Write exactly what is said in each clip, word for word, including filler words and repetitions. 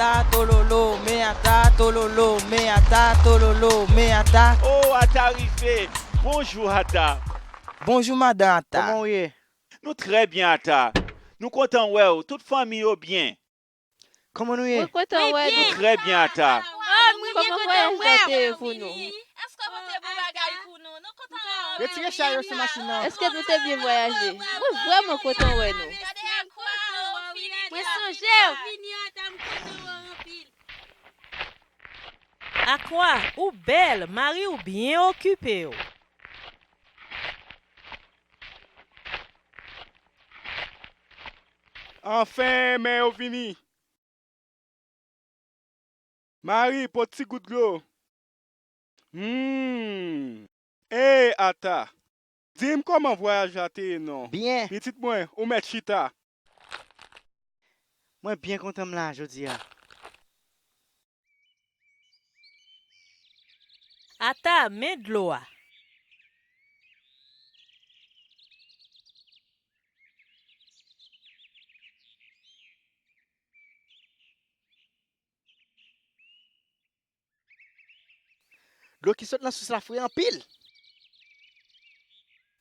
Ata tololo, men ata tololo, men ata tololo, men ata. Oh, Ata rive. Bonjou, Ata. Bonjou, madan Ata. Kòman w ye? Nou trè byen, Ata. Nou kontan wè w. Tout fanmi yo byen. Kòman nou ye? Mwen kontan wè nou. Nou trè byen, Ata. Kòman vwayaj la te ye pou nou? Èske w pote bon bagay pou nou? Nou kontan wè w. Retire chay yo sou machin nan. Èske nou te byen vwayaje? Mwen vrèman kontan wè nou. Mwen sonje w. Akwa, ou bèl, mari w byen okipe w. Anfen, men yo vini. Mari, pot ti gout dlo. Hmm. Ey, Ata. Di m kòman vwayaj la te ye non. Byen. Pitit mwen, ou mèt chita. Mwen byen kontan m la jodi a. Ata, men dlo a. Dlo ki sot nan sous la fre anpil.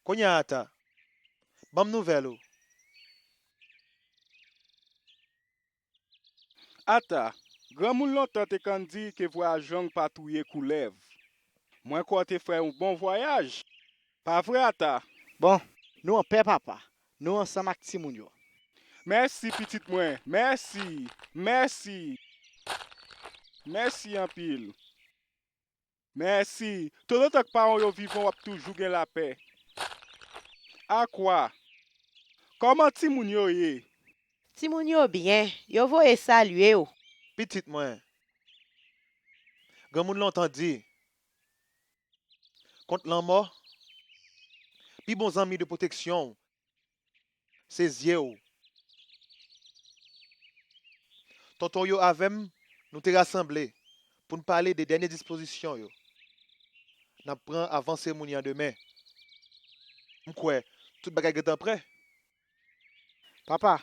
Kounye a, Ata, ban m nouvèl ou. Ata, granmoun lontan te konn di ke vwayaj long pa touye koulèv. Mwen kwè w te fè yon bon vwayaj. Pa vre, Ata? Bon, nou anpè, papa. Nou ansanm ak timoun yo. Mèsi, pitit mwen. Mèsi. Mèsi. Mèsi anpil. Mèsi. Toutotan k paran w yo vivan, w ap toujou gen lapè. Akwa, kòman timoun yo ye? Timoun yo byen. Yo voye salye w. Pitit mwen, granmoun lontan di, kont lanmò, pi bon zanmi de pwoteksyon w se zye w. Tonton w yo avè m, nou te rasanble pou n pale de dènye dispozisyon yo n ap pran avan seremoni an demen. M kwè tout bagay gentan prè. Papa,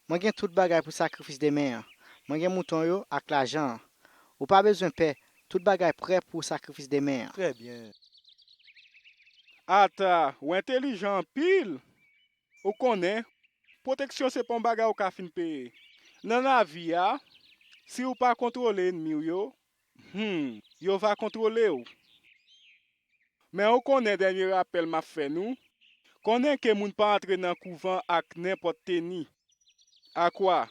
mwen gen tout bagay pou sakrifis demen an. Mwen gen mouton yo ak lajan an. Ou pa bezwen pè, tout bagay prè pou sakrifis demen an. Trè byen. Ata, w entèlijan anpil! Ou konnen, pwoteksyon se pa yon bagay ou ka fin peye. Nan lavi a, si w pa kontwole ènmi w yo, hmm, yo va kontwole w. Men ou konnen dènye rapèl m ap fè nou, konnen ke moun pa antre nan kouvan ak nenpòt teni. Akwa,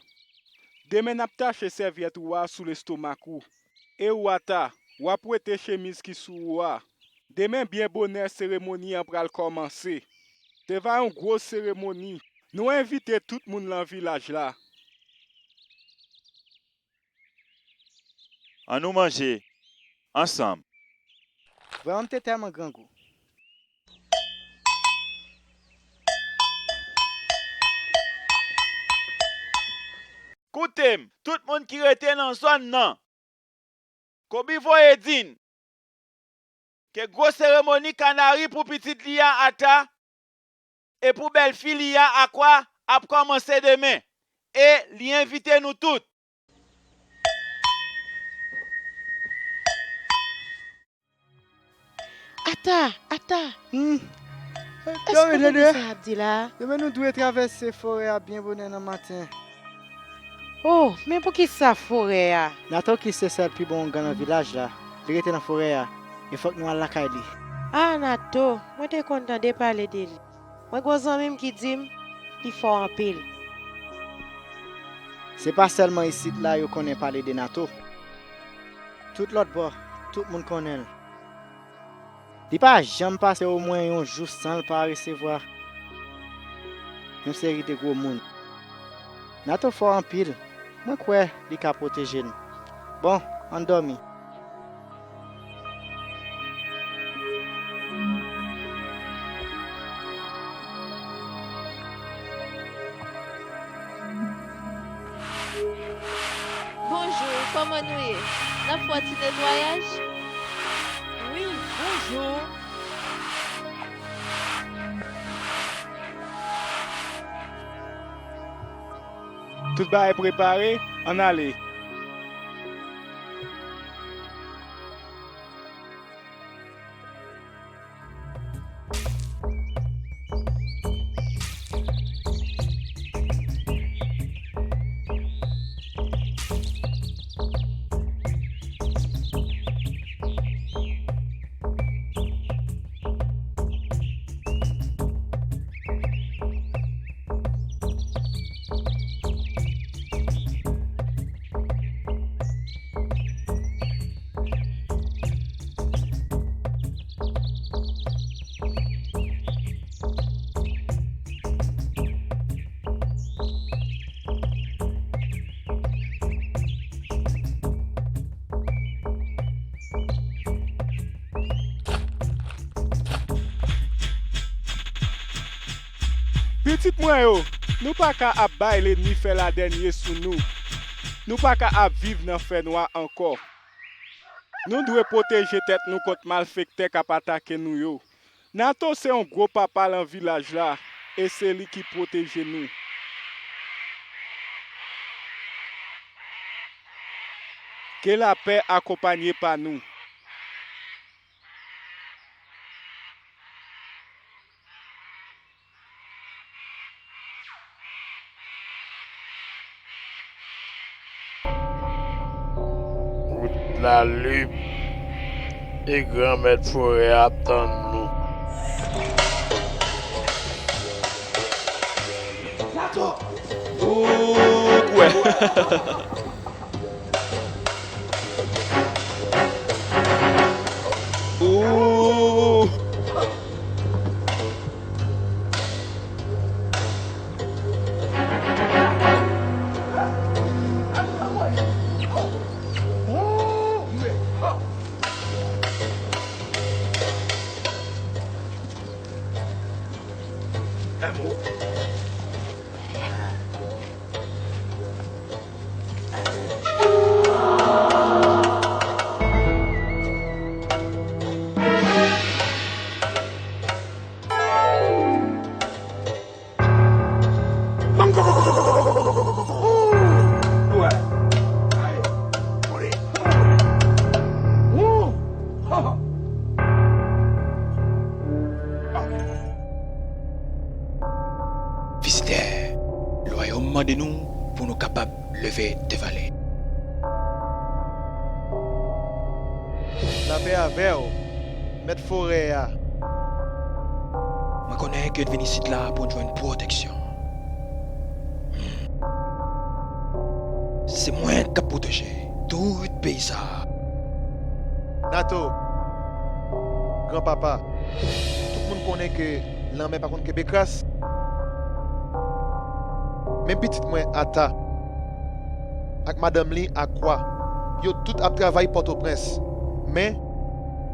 demen n ap tache sèvyèt ou a sou lestomak ou. E ou, Ata, w ap wete chemiz ki sou ou a. Demen byen bonè seremoni an pral kòmanse. Te va yon gwo seremoni. Nou envite tout moun nan vilaj la. Ann nou manje ansanm. Vrèman, m te tèlman grangou. Koute m, tout moun ki rete nan zòn nan. Kobi voye di n ke gwo seremoni kanari pou pitit li a, Ata, e pou bèlfi li a, Akwa, ap kòmanse demen, e li envite nou tout. Ata, Ata! Hmm. Èske w konprann sa y ap di la? Demen nou dwe travèse forè a byen bonè nan maten. Oh, men poukisa forè a? Nato ki se sèl pi bon oungan nan vilaj la, li rete nan forè a, e fòk nou al lakay li. Ah, Nato, mwen te konn tande pale de li. Mwen gen yon zanmi m ki di m li fò anpil. Se pa sèlman isit la yo konnen pale de Nato. Tout lòt bò, tout moun konnen l. Li pa janm pase omwen yon jou san l pa resevwa yon seri de gwo moun. Nato fò anpil, mwen kwè li ka pwoteje n. Bon, ann dòmi. Bonjou, kòman nou ye? N ap fè yon ti netwayaj? Wi, bonjou. Tout bagay prepare, ann ale. Pitit mwen yo, nou pa ka ap bay lènmi fè ladènye sou nou. Nou pa ka ap viv nan fènwa ankò. Nou dwe pwoteje tèt nou kont malfektè k ap atake nou yo. Nato se yon gwo papa lan vilaj la, e se li ki pwoteje nou. Ke lapè akonpanye pa nou. Wout la lib e Granmèt forè a ap tann nou. Ooh, kwè. Ooh. Vizitè, lwayòm mande nou pou nou kapab leve devan li. Lapè avè w, mèt forè a. Mwen konnen ke n vin isit la pou n jwenn pwoteksyon. Hmm. Se mwen k ap pwoteje tout peyi sa a. Nato, granpapa, tout moun konnen ke lanmè pa konn kenbe kras. Men pitit mwen Ata ak madanm li Akwa, yo tout ap travay Pòtoprens, men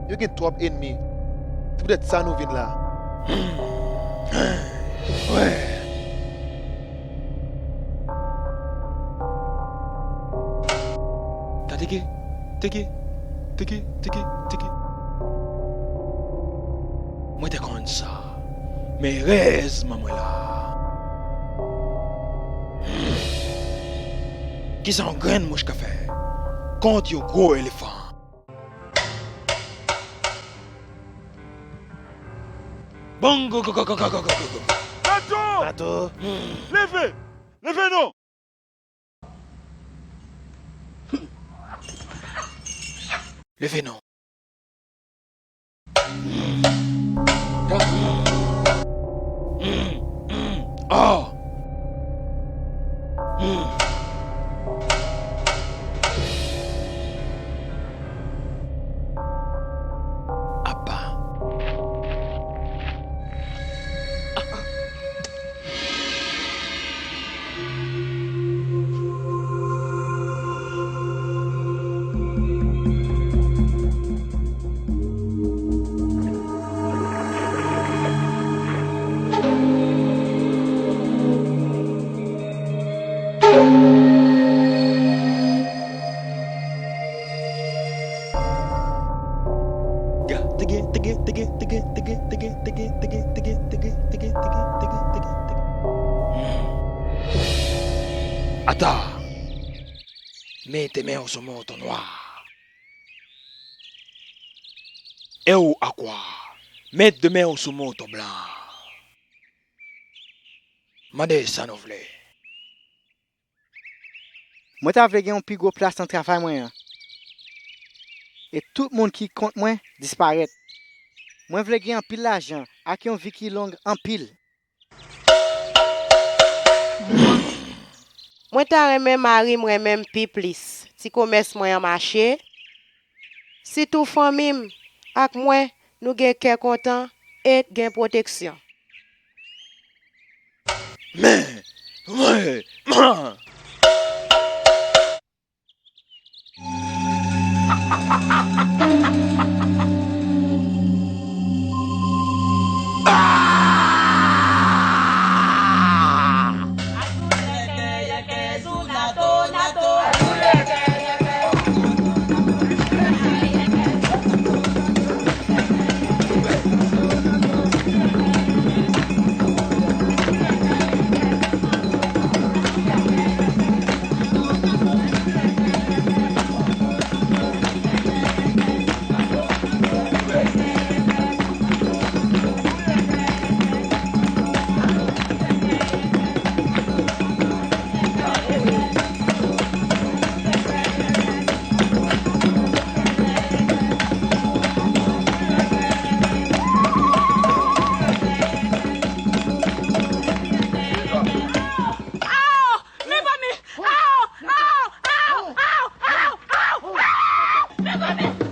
yo gen twòp ènmi. Se poutèt sa nou vin la. Wè. Tande ki, teke, teke, teke, teke. Mwen te konn sa. Men erèzman mwen la. Hmm. Kisa yon grenn mouch ka fè kont yon gwo elefan? Bongo go go go go go go go. Nato! Nato! Hmm. Leve! Leve non! Leve non. Oh! Apa. Ga, tege, tege, tege. Hmm. Ata, mete men w sou mouton nwa. E ou, Akwa, met de men w sou mouton blan. Mande sa nou vle. Mwen ta vle gen yon pi gwo plas nan travay mwen an. E tout moun ki kont mwen disparèt. Mwen vle gen anpil lajan ak yon vi ki long anpil. Mwen ta renmen mari m renmen m pi plis, ti komès mwen an mache, sitou fanmi m ak mwen, nou gen kè kontan e gen pwoteksyon. Men, mwen, mwen. Aw! Mezanmi! Aw! Aw! Aw! Aw! Aw! Aw! Aw! Aw! Mezanmi!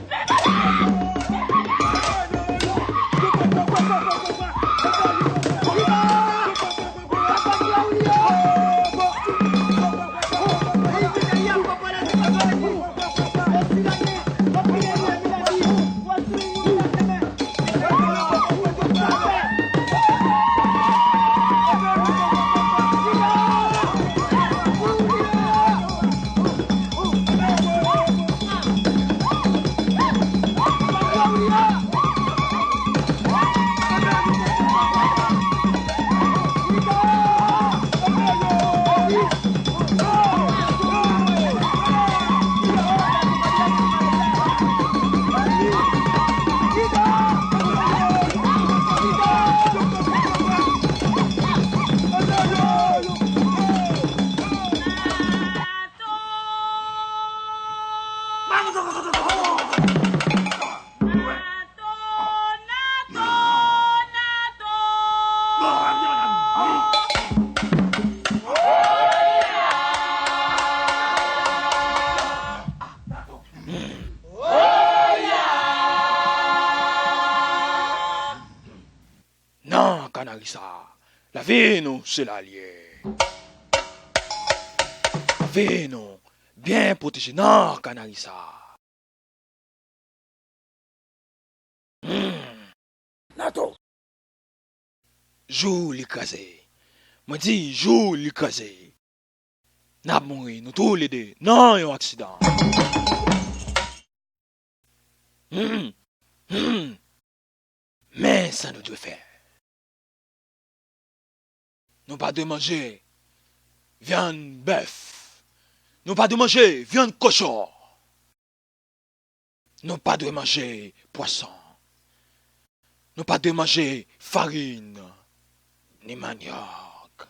Nan Kanari sa, lavi nou se la l ye. Lavi nou byen pwoteje nan Kanari sa. Hmm. Nato. Jou li kraze. Mwen di jou li kraze. N ap mouri nou toulede nan yon aksidan. Hmm. Hmm. Men sa nou dwe fè. Nou pa dwe manje vyann bèf. Nou pa dwe manje vyann kochon. Nou pa dwe manje pwason. Nou pa dwe manje farin, ni manyòk.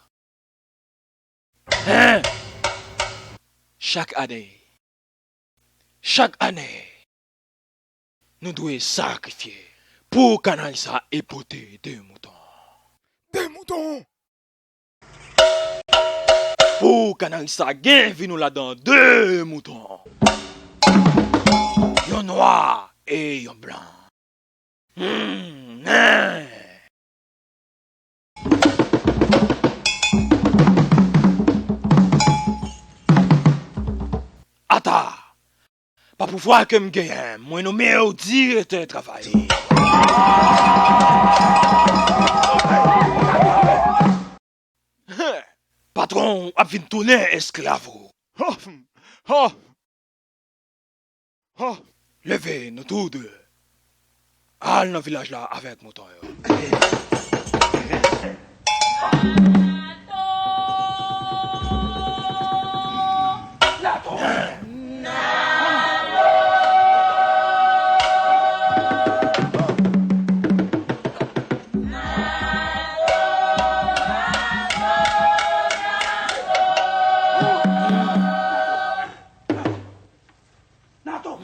Hein? Chak ane, chak ane, nou dwe sakrifye pou kanal sa e pote de mouton. De mouton! Pou kanal sa gen vi nou ladan de mouton. Yon nwa e yon blan. Hmm, hein. Ata, pa pouvwa ke m genyen, mwen nonmen w direktè travay. Patwon w ap vin tounen esklav ou. Ha! Ha! Ha! Leve nou tou de. Al nan vilaj la avèk mouton yo. Nato!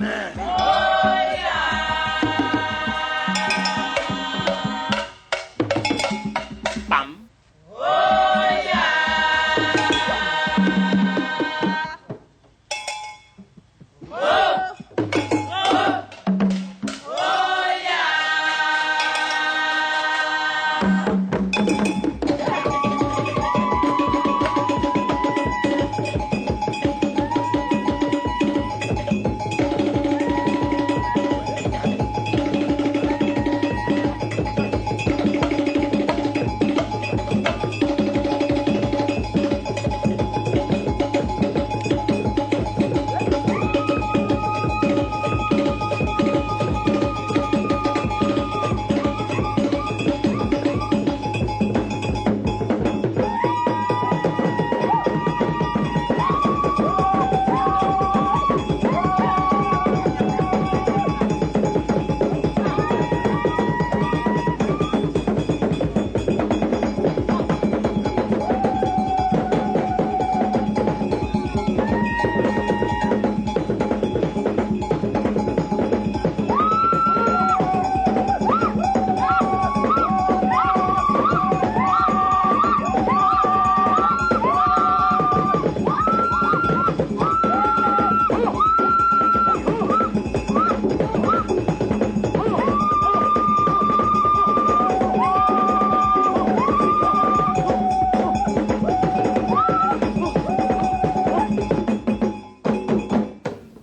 Pam!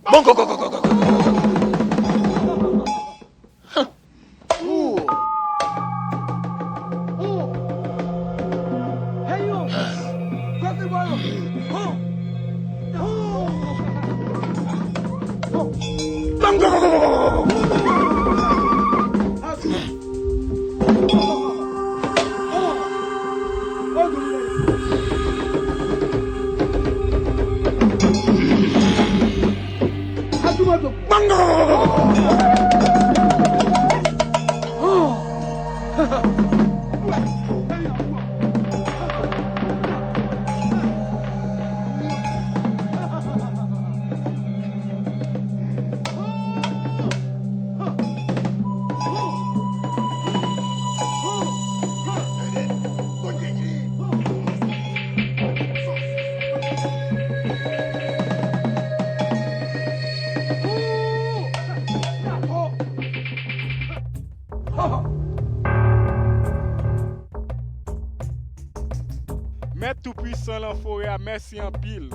Bon, go, go, go, go, go, go. Huh. Ooh. Ooh. Hey, yo. Kote bò yo? Huh. Ooh. Huh. Bon, go, go, go, go, go, go. Mèt Toupwisan lan forè a, mèsi anpil.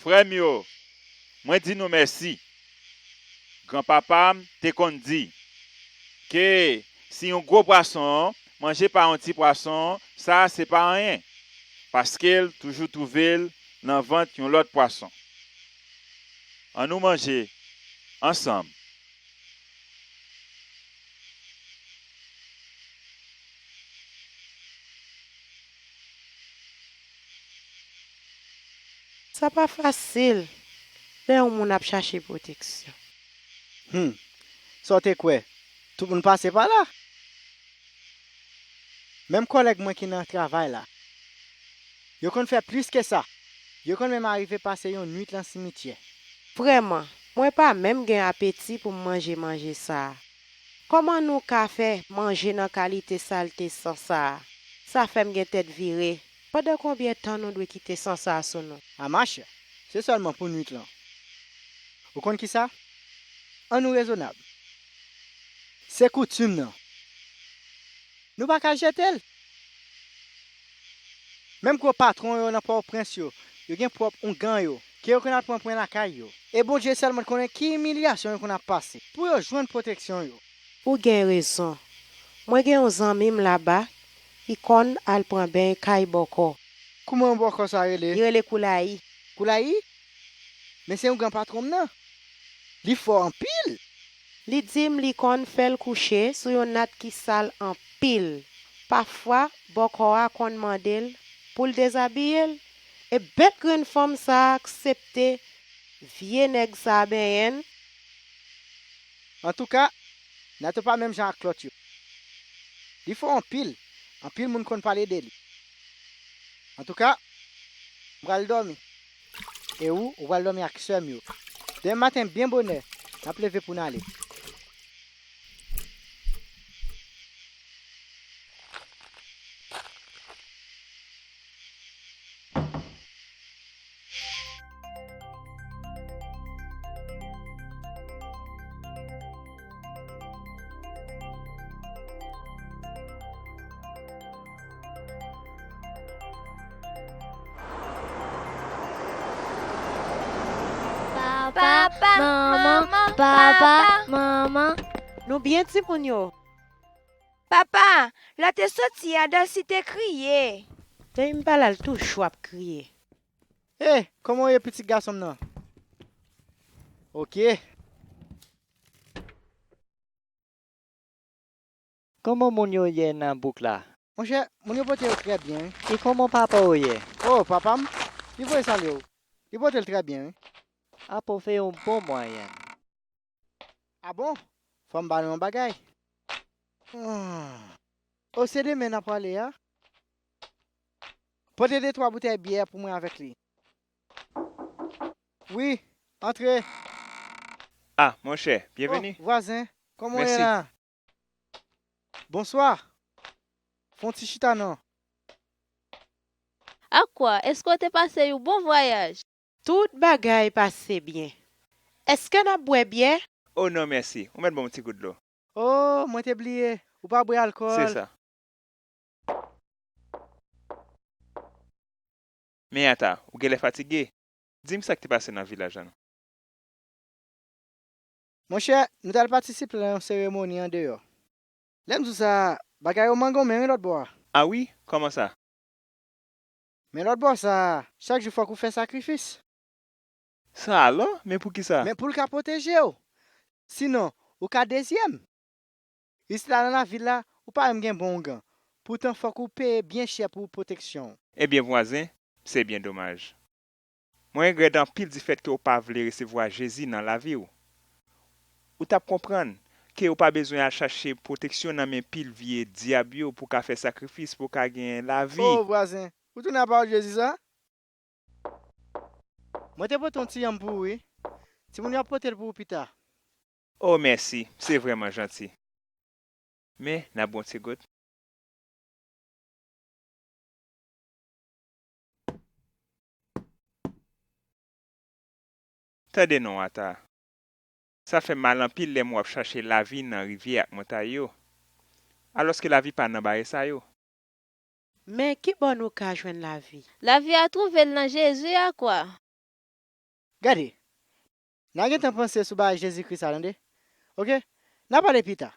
Frè m yo, mwen di nou mèsi. Granpapa m te konn di ke si yon gwo pwason manje pa yon ti pwason, sa se pa anyen, paske l toujou twouve l nan vant yon lòt pwason. Annou manje ansanm. Sa pa fasil lè yon moun ap chache pwoteksyon. Hmm. Sa w te kwè? Tout moun pase pa la? Menm kòlèg mwen ki nan travay la, yo konn fè plis ke sa. Yo konn menm arive pase yon nuit lan simityè. Vrèman, mwen pa menm gen apeti pou m manje manje sa a. Kòman nou ka fè manje nan kalite salte san sa a? Sa fè m gen tèt vire. Pandan konbyen tan nou dwe kite san sa a sou nou? A machè, se sèlman pou nuit lan. Ou konn kisa? Ann nou rezonab. Se koutim nan. Nou pa ka jete l. Menm gwo patwon yo nan Pòtoprens yo, yo gen pwòp oungan yo, ke yo konn al pran pwen lakay yo. E Bondye sèlman konnen ki imilyasyon yo konn ap pase pou yo jwenn pwoteksyon yo. Ou gen rezon. Mwen gen yon zanmi m laba, li konn al pran beny kay bòkò. Kouman bòkò sa rele? Li rele Koulayi. Koulayi? Men se oungan patwon m nan. Li fò anpil. Li di m li konn fè l kouche sou yon nat ki sal anpil. Pafwa, bòkò a konn mande l pou l dezabiye l. E bèl grenn fanm sa a aksepte vye nèg sa a benyen l. Antouka, nat yo pa menm jan ak lòt yo. Li fò anpil. Anpil moun konn pale de li. Antouka, m pral dòmi. E ou, ou pral dòmi ak sè m yo. Demen maten byen bonè, n ap leve pou n ale. Papa, manman, papa, manman. Nou byen timoun yo? Papa, lè w te soti a, Dèlsi te kriye. Depi m pa la l toujou ap kriye. Hey, kòman w ye pitit gason m nan? Ok. Kòman moun yo ye nan bouk la? Monchè, moun yo pote yo trè byen wi. E kòman papa w ye? Oh, papa m? Li voye salye w. Li pote l trè byen wi. Apa w fè yon bon mwayenn. A bon? Fò m ba nou yon bagay. Hmm. Oh, se demen n ap prale a? Pote de twa boutèy byè pou mwen avèk li. Wi, antre. Ah, monchè, byenveni. Oh, vwazen, kòman w ye la? Bonswa. Fè yon ti chita non. Akwa, èske w te pase yon bon vwayaj? Tout bagay pase byen. Èske n ap bwè byè? Oh non, mèsi. Ou mèt ban m yon ti gout dlo. Oh, mwen te bliye. Ou pa bwè alkòl. Se sa. Men Ata, ou genlè fatige. Di m sa k te pase nan vilaj la non. Monchè, nou t al patisipe nan yon seremoni andeyò. Lè m di w sa, bagay yo mangonmen wi lòt bò a. A wi? Kòman sa? Men lòt bò sa a, chak jou fòk ou fè sakrifis. Sa alò? Men poukisa? Men pou l ka pwoteje w. Sinon, ou ka dezyèm. Isit la nan lavil la, ou pa menm gen bon oungan. Poutan fòk ou peye byen chè pou pwoteksyon w. Ebyen vwazen, se byen domaj. Mwen regrèt anpil difèt ke w pa vle resevwa Jezi nan lavi w. Ou t ap konprann ke w pa bezwen al chache pwoteksyon nan men pil vye dyab yo pou w ka fè sakrifis pou w ka genyen lavi. Oh vwazen, ou tounen a pawòl Jezi sa? Mwen te pote yon ti yanm pou ou wi. Timoun yo ap pote l pou ou pita. Oh mèsi, se vrèman janti. Men, n ap bwè yon ti gout. Tande non, Ata. Sa fè m mal anpil lè m wè w ap chache lavi nan rivyè ak montay yo, alòske lavi pa nan bagay sa yo. Men kibò nou ka jwenn lavi? Lavi a twouve l nan Jezi akwa. Gade, n a gentan panse sou bagay Jezikri sa tande. Oke, n a pale pita.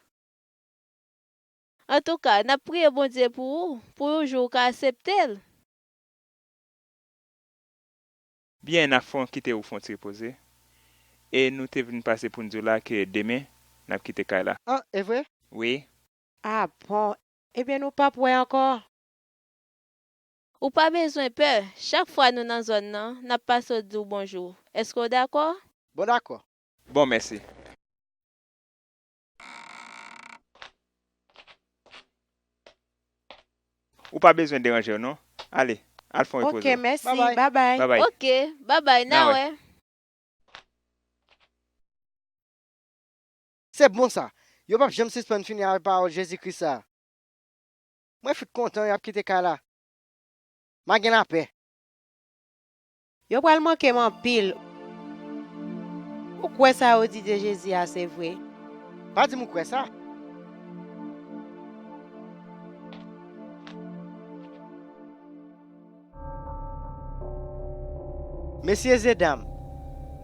Antouka, n ap priye Bondye pou ou, pou yon jou ou ka aksepte l. Byen, n ap fè w kite ou fè yon ti repoze. E nou te vin pase pou n di w la ke demen, n ap kite kay la. An, e vre? Wi. A bon, ebyen nou p ap wè ankò? Ou pa bezwen pè, chak fwa nou nan zòn nan, n ap pase w di w bonjou. Èske w dakò? Bon, dakò. Bon, mèsi. Ou pa bezwen deranje w non. Ale, al fè yon repoze w. Ok, mèsi, babay. Babay. Ok, babay, n a wè. Se bon sa. Yo p ap janm sispann fini avèk pawòl Jezi Kris sa a. Mwen fout kontan y ap kite kay la. M a gen lapè. Yo pral manke m anpil. Ou kwè sa yo di de Jezi a se vre? Pa di m ou kwè sa. Mesye e dam,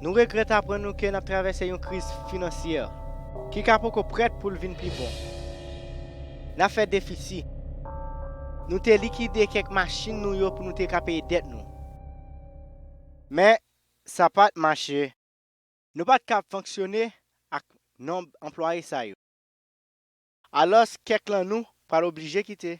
nou regrèt aprann nou ke n ap travèse yon kriz finansyè ki ka poko prèt pou l vin pi bon. N ap fè defisi. Nou te likide kèk machin nou yo pou nou te ka peye dèt nou. Men, sa pa t mache. Nou pa t ka ap fonksyone ak nonb anplwaye sa yo. Alòs, kèk lan nou pral oblije kite.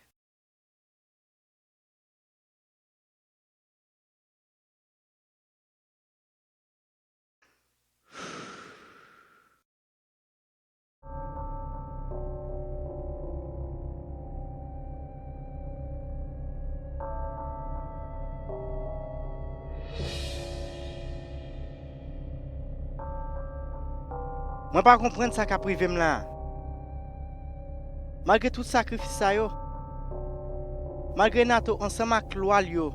Mwen pa konprann sa k ap rive m la a. Malgre tout sakrifis sa yo, malgre Nato ansanm ak lwa l yo,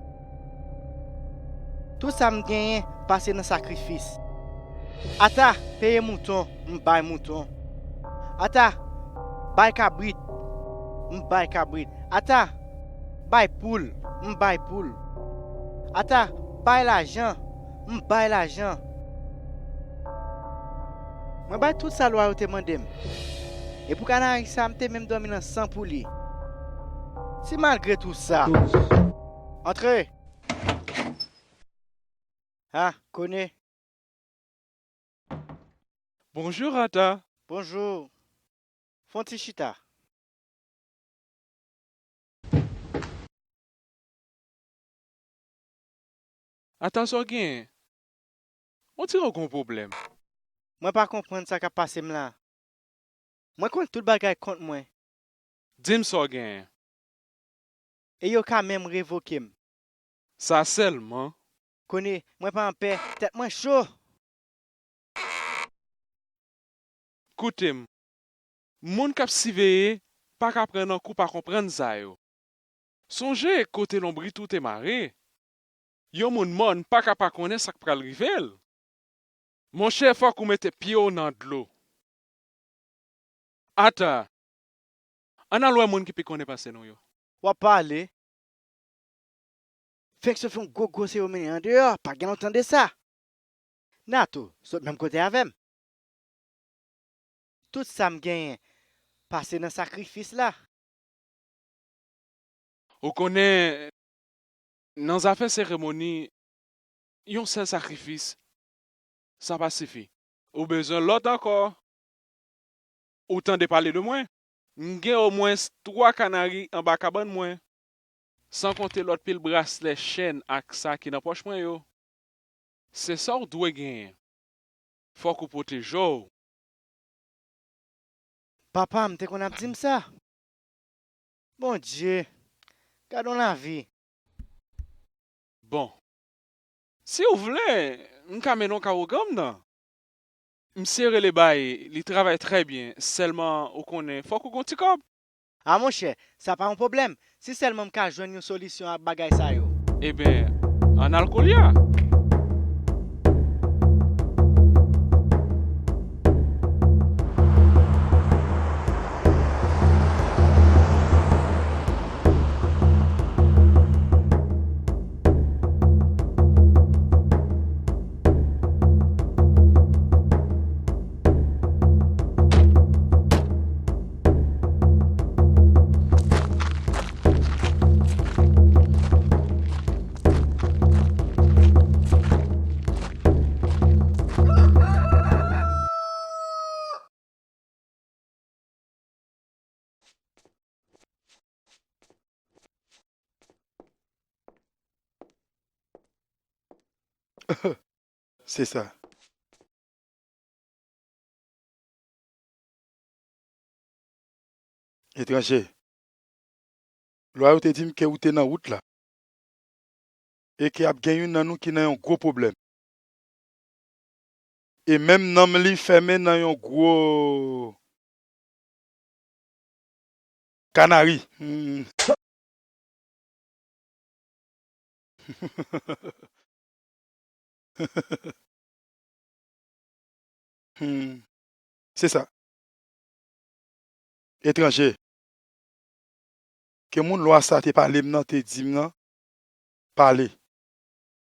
tout sa m genyen pase nan sakrifis. Ata peye mouton, m bay mouton. Ata bay kabrit, m bay kabrit. Ata bay poul, m bay poul. Ata bay lajan, m bay lajan. Mwen bay tout sa lwa yo te mande m. E pou kanari sa a, m te menm dòmi nan san pou li. Si malgre tou sa. Antre! Ha, Kone. Bonjou, Ata. Bonjou. Fè yon ti chita. Ata, sa w genyen? On dirait w gen yon pwoblèm. Mwen pa konprann sa k ap pase m la. Mwen konn tout bagay kont mwen. Di m sa w genyen. E yo ka menm revoke m. Sa sèlman? Kone, mwen pa anpè, tèt mwen cho! Koute m. Moun k ap siveye pa ka pran nan kou pa konprann sa yo. Sonje kote lonbrit ou te mare. Yon moun mòn pa ka pa konnen sa k pral rive l. Monchè, fòk ou mete pye w nan dlo. Ata, ann al wè moun ki pi konnen pase nou yo. W ap pale. Fenk sot fè yon gwo gwosye yo mennen andeyò, pa gen lontan de sa. Nato sot menm kote avè m. Tout sa m genyen pase nan sakrifis la. Ou konnen, nan zafè seremoni, yon sèl sakrifis, sa pa sifi. Ou bezwen lòt ankò. Ou tande pale de mwen? M gen omwens twa kanari anba kabann mwen, san konte lòt pil braslè, chèn ak sa ki nan pòch mwen yo. Se sa w dwe genyen. Fòk ou pwoteje w. Papa m te konn ap di m sa. Bondye, gad on lavi. Bon. Si w vle, m ka mennen w kay ougan m nan. Misye rele bay, li travay trè byen, sèlman ou konnen, fòk ou gen yon ti kòb. A monchè, sa pa yon pwoblèm, si sèlman m ka jwenn yon solisyon ak bagay sa yo. Ebyen, ann al koulye a. Se sa. Etranje. Lwa yo te di m ke ou te nan wout la. E ke ap gen youn nan nou ki nan yon gwo pwoblèm. E menm nanm li fèmen nan yon gwo kanari. Hmm. Hmm. Se sa. Etranje. Ke moun lwa sa te pale m nan, te di m nan, pale.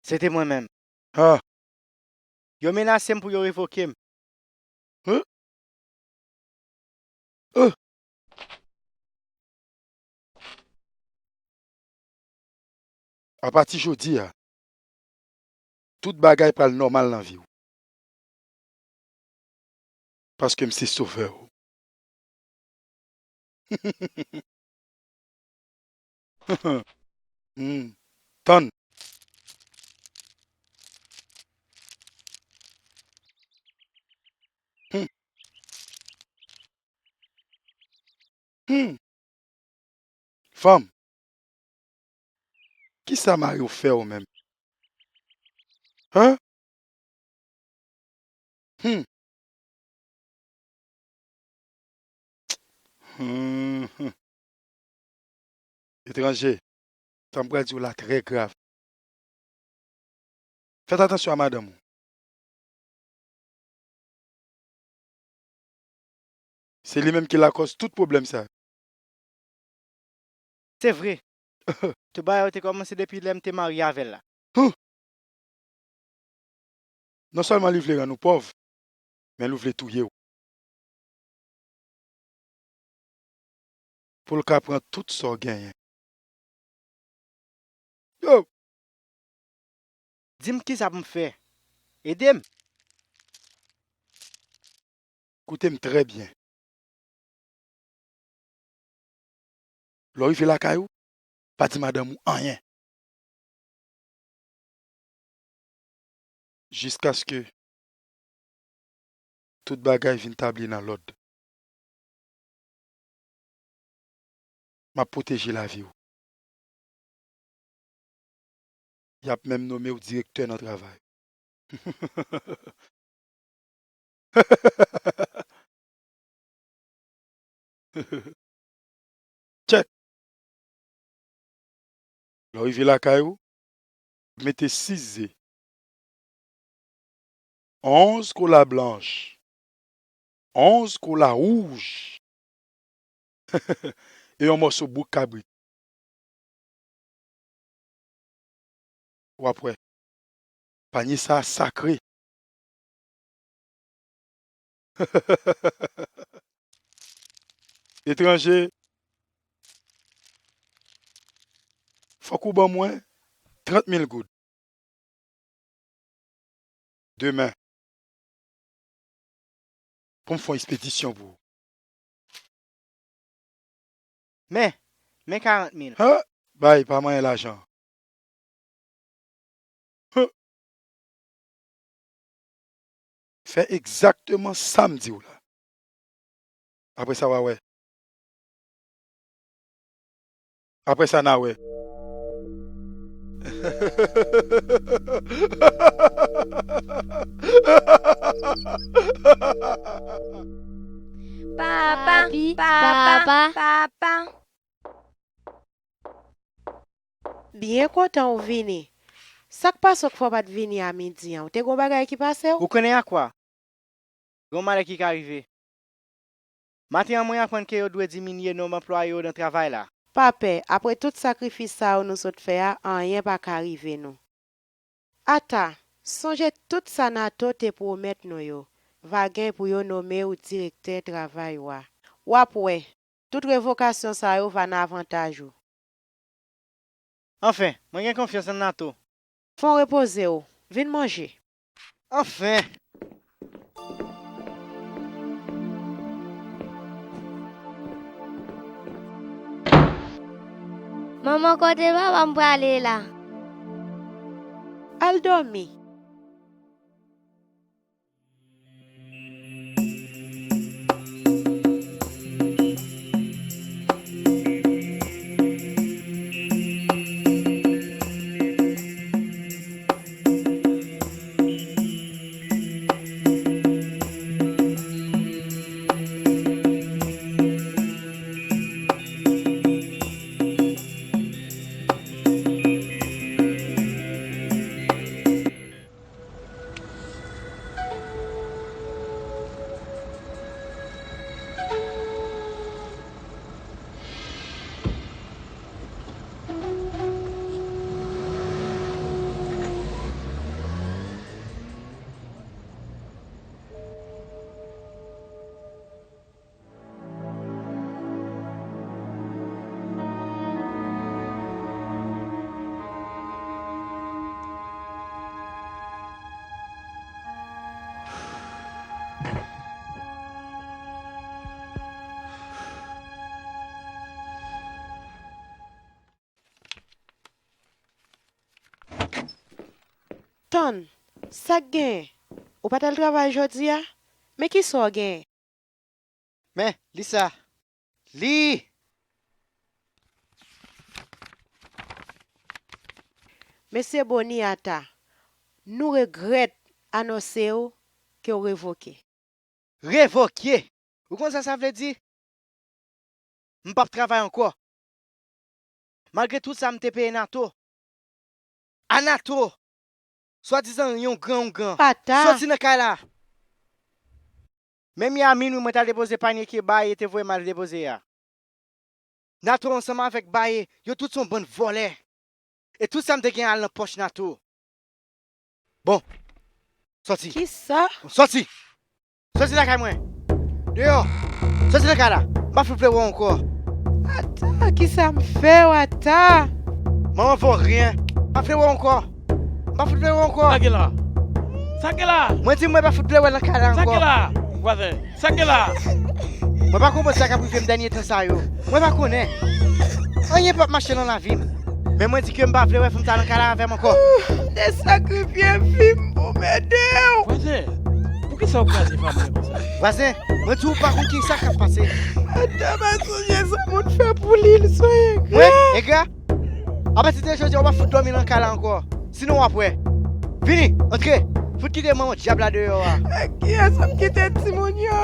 Se te mwen menm. Ah. Yo menase m pou yo revoke m. Huh? Uh. Apati jodi a, tout bagay pral nòmal nan vi w. Paske m se sovè w. Hmm. Tann. Hmm. Hmm. Fanm, kisa mari w fè w menm? Hen? Hmm. Hmm, hmm. Etranje, sa m pral di w la trè grav. Fèt atansyon a madanm ou. Se li menm ki lakòz tout pwoblèm sa yo. Se vre. Tout bagay yo te kòmanse depi lè m te marye avè l la. Huh! Non sèlman li vle rann ou pòv, men li vle touye w. Pou l ka pran tout sa w genyen. Yo! Di m kisa pou m fè. Ede m. Koute m trè byen. Lè w rive lakay ou, pa di madanm ou anyen. Jiskaske tout bagay vin tabli nan lòd. M ap pwoteje lavi w. Y ap menm nome w direktè nan travay. Tchèk! Lè w rive lakay ou, mete sis ze, onz kola blanch, onz kola wouj, e yon mòso bouk kabrit. W ap wè. Panye sa a sakre. Etranje, fòk ou ban mwen trant mil goud demen pou m fè yon ekspedisyon pou ou. Men, men karant mil. Hen! Bay, pa manyen lajan. Huh! Fè egzakteman sa m di w la. Apre sa, w a wè. Apre sa, n a wè. Papa, papa, papa. Byen kontan ou vini. Sa k pase w k fè w pa t vini a midi an? Ou te gen yon bagay ki pase w? Ou konnen a kwa? Gen yon malè ki ka rive. Maten an, mwen aprann ke yo dwe diminye nonb anplwaye yo nan travay la. Pa pè, apre tout sakrifis sa yo nou sot fè a, anyen pa ka rive nou. Ata, sonje tout sa Nato te pwomèt nou yo, va gen pou yo nome w direktè travay ou a. W ap wè, tout revokasyon sa yo va nan avantaj ou. Anfen, mwen gen konfyans nan Nato. Fon repoze w, vin manje. Anfen! Manman, kote papa m prale la? Al dòmi. Tann, sa k genyen? Ou pa t al travay jodi a? Men kisa w genyen? Men, li sa. Li! Mesye Boniata, nou regrèt anonse w ke w revoke. Revoke! Ou konn sa sa vle di? M p ap travay ankò. Malgre tout sa m te peye Nato. A Nato! Swadizan yon gran oungan. Pata! Soti nan kay la! Menm yè a minwi mwen t al depoze panye ke Baye te voye m al depoze a. Nato ansanm avèk Baye, yo tout se yon bann vòlè. E tout sa m te gen al nan pòch Nato. Bon. Sòti. Kisa? Bon, sòti. Sòti lakay mwen. Deyò. Sòti lakay la. M pa fout vle wè w ankò. Ata, kisa m fè w, Ata? Manman vòryen. M pa vle wè w ankò. M pa fout vle wè w ankò. Sa gen la? Sa gen la? Mwen di mwen pa fout vle wè l nan kay la ankò. Sa gen la? Vwazen. Sa gen la? Mwen pa konprann sa k ap rive m dènye tan sa yo. Mwen pa konnen. Anyen p ap mache nan lavi m. Men mwen di ke m pa vle wè fanm sa nan kay la avè m ankò. M te sakrifye vi m pou m ede w. Vwazen, poukisa w kraze fanmi an konsa? Vwazen, mwen di w pa konn kisa k ap pase. Adan pa sonje sa moun fè pou li, l son engra. Mwen? Engra? Apati de jodi a, w ap fout dòmi nan kay la ankò. Sinon, w ap wè. Vini, antre. Fout kite manman dyab la deyò a. Ak kiyès m kite timoun yo?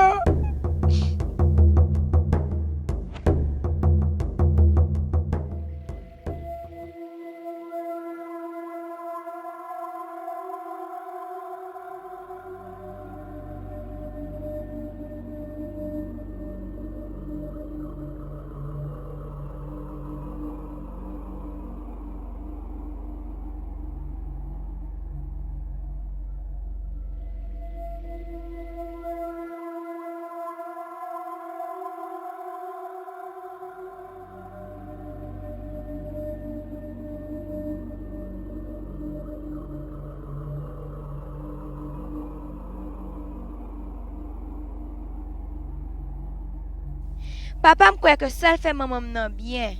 Papa m kwè ke sa l fè manman m nan byen.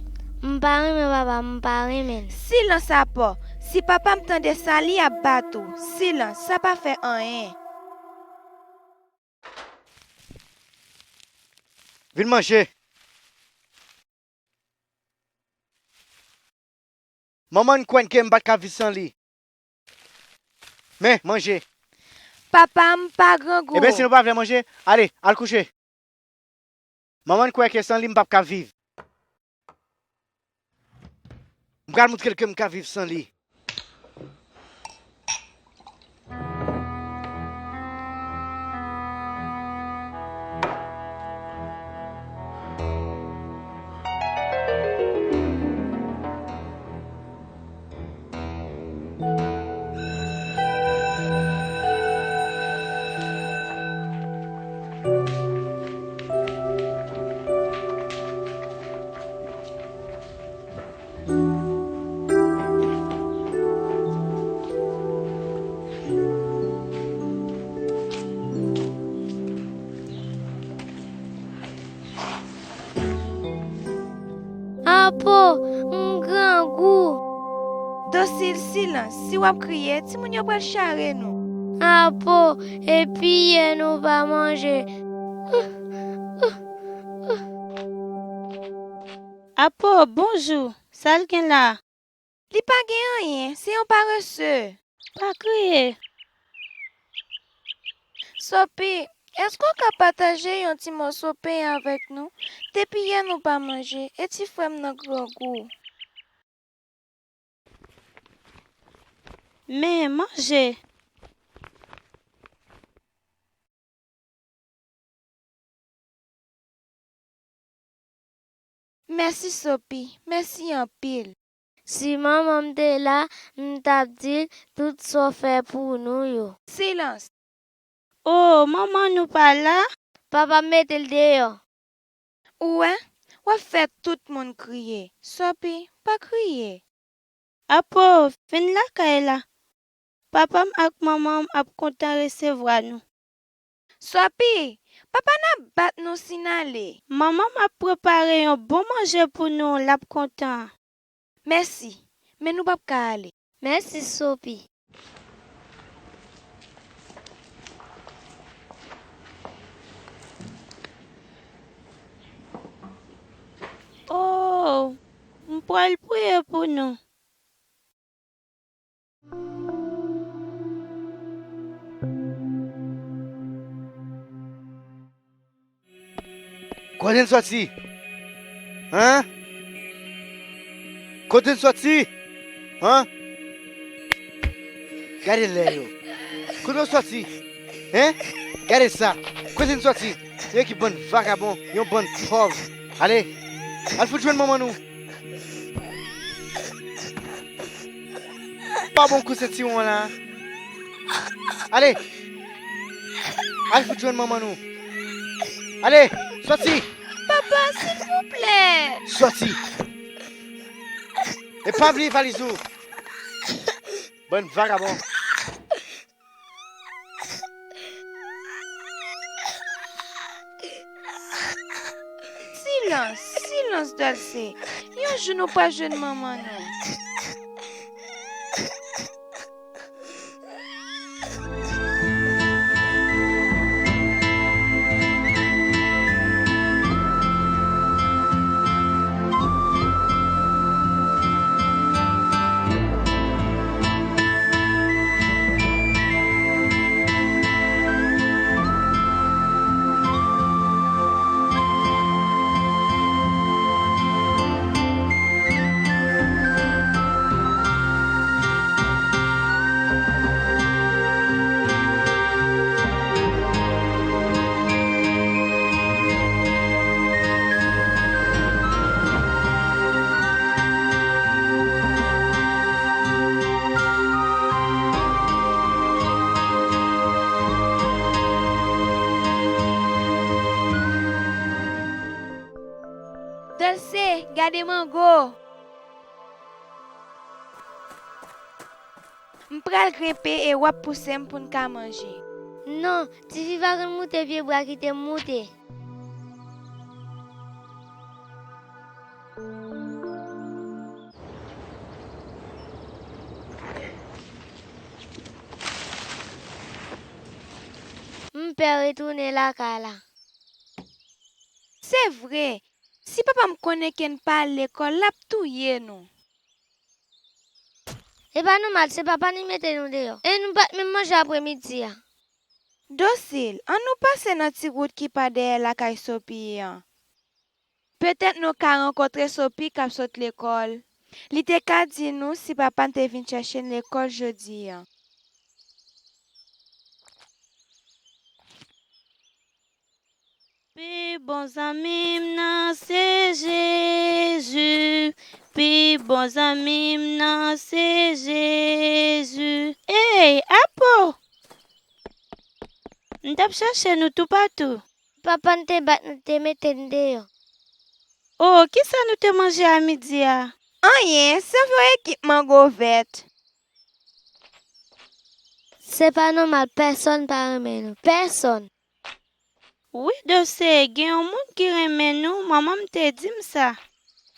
M pa renmen papa m, m pa renmen l. Silans, Apò! Si papa m tande sa, li ap bat ou. Silans, sa pa fè anyen. Vin manje. Manman n kwè ke m pa t ka viv san li. Men, manje. Papa m pa grangou. Ebyen, si nou pa vle manje, ale, al kouche. Manman n kwè ke san li, m p ap ka viv. M pral montre l ke m ka viv san li. Apo, m grangou. Dosil, silans. Si w ap kriye, timoun yo pral chare nou. Apo, epi yè nou pa manje. Apo, bonjou. Sa l gen la? Li pa gen anyen, se yon parese. Pa kriye. Sopi, èske w ka pataje yon ti mòso pen avèk nou? Depi yè nou pa manje, e ti frè m nan grangou. Men, manje. Mèsi, Sopi. Mèsi anpil. Si manman m te la, m t ap di l tout sa w fè pou nou yo. Silans! O, manman nou pa la? Papa m mete l deyò. Ou wè, w ap fè tout moun kriye. Sopi, pa kriye. Apo, vin lakay la. Papa m ak manman m ap kontan resevwa nou. Sopi, papa n ap bat nou si n ale. Manman m ap prepare yon bon manje pou nou, l ap kontan. Mèsi, men nou p ap ka ale. Mèsi, Sopi. Oh, m pral priye pou nou. Kote n soti? Hen? Kote n soti? Hen? Gade lè yo. Kote w soti? Hen? Gade sa. Kote n soti? Yon ekip bann vagabon, yon bann pòv. Ale, al fout jwenn manman nou. Pa bon kou sentiwon la. Ale. Al fout jwenn manman nou. Ale, soti. Papa, silvouplè. Soti. E pa bliye valiz ou. Bann vagabon. Silans, silans, Dòlse. Yon jou nou pral jwenn manman nou. Dòlse, gade mango! M pral grenpe e w ap pouse m pou n ka manje. Non, tifi pa konn moute pye bwa, kite m moute. M pè retounen lakay la. Se vre, si papa m konnen ke n pa al lekòl, l ap touye nou. E pa nòmal, se papa n ki mete nou deyò. E nou pa t menm manje apremidi a. Dosil, ann nou pase nan ti wout ki pa dèyè lakay Sopi an. Petèt nou ka rankontre Sopi k ap sot lekòl. Li te ka di nou si papa n te vin chèche n lekòl jodi a. Pi bon zanmi m nan se Jezi. Pi bon zanmi m nan se Jezi. Ey, Apo! M t ap chèche nou toupatou. Papa n te bat nou, te mete n deyò. O, kisa nou te manje a midi a? Anyen, sèvi yon ekip mango vèt. Se pa nòmal, pèsonn pa renmen nou. Pèsonn. Wi, Dòlse, gen yon moun ki renmen nou, manman m te di m sa.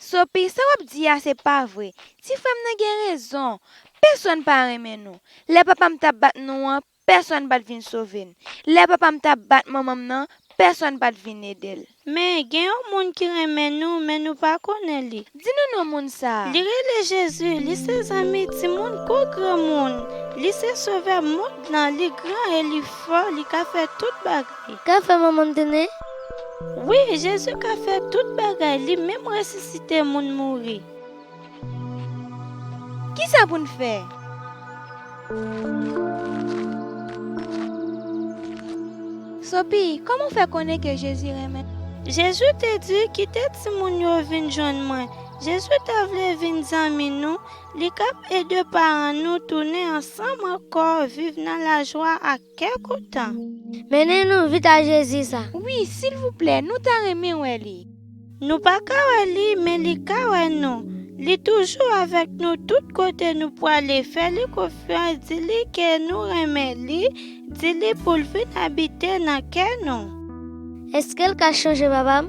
Sopi, sa w ap di a se pa vre. Ti frè m nan gen rezon. Pèsonn pa renmen nou. Lè papa m t ap bat nou an, pèsonn pa t vin sove n. Lè papa m t ap bat manman m nan, pèsonn pa t vin ede l. Men, gen yon moun ki renmen nou, men nou pa konnen li. Di nou non moun sa a. Li rele Jezi, li se zanmi timoun kou granmoun. Li se sovè mond lan, li gran e li fò, li ka fè tout bagay. Ka fè manman m tounen? Wi, Jezi ka fè tout bagay, li menm resisite moun mouri. Kisa pou n fè? Sopi, kòman w fè konnen ke Jezi renmen? Jezi te di, kite timoun yo vin jwenn mwen. Jezi ta vle vin zanmi nou, li k ap ede paran nou tounen ansanm ankò, viv nan lajwa ak kè kontan. Mennen nou vit a Jezi sa. Wi, silvouplè, nou ta renmen wè li. Nou pa ka wè li, men li ka wè nou. Li toujou avèk nou tout kote nou prale. Fè li konfyans, di li ke nou renmen li, di li pou l vin abite nan kè nou. Èske l ka chanje papa m?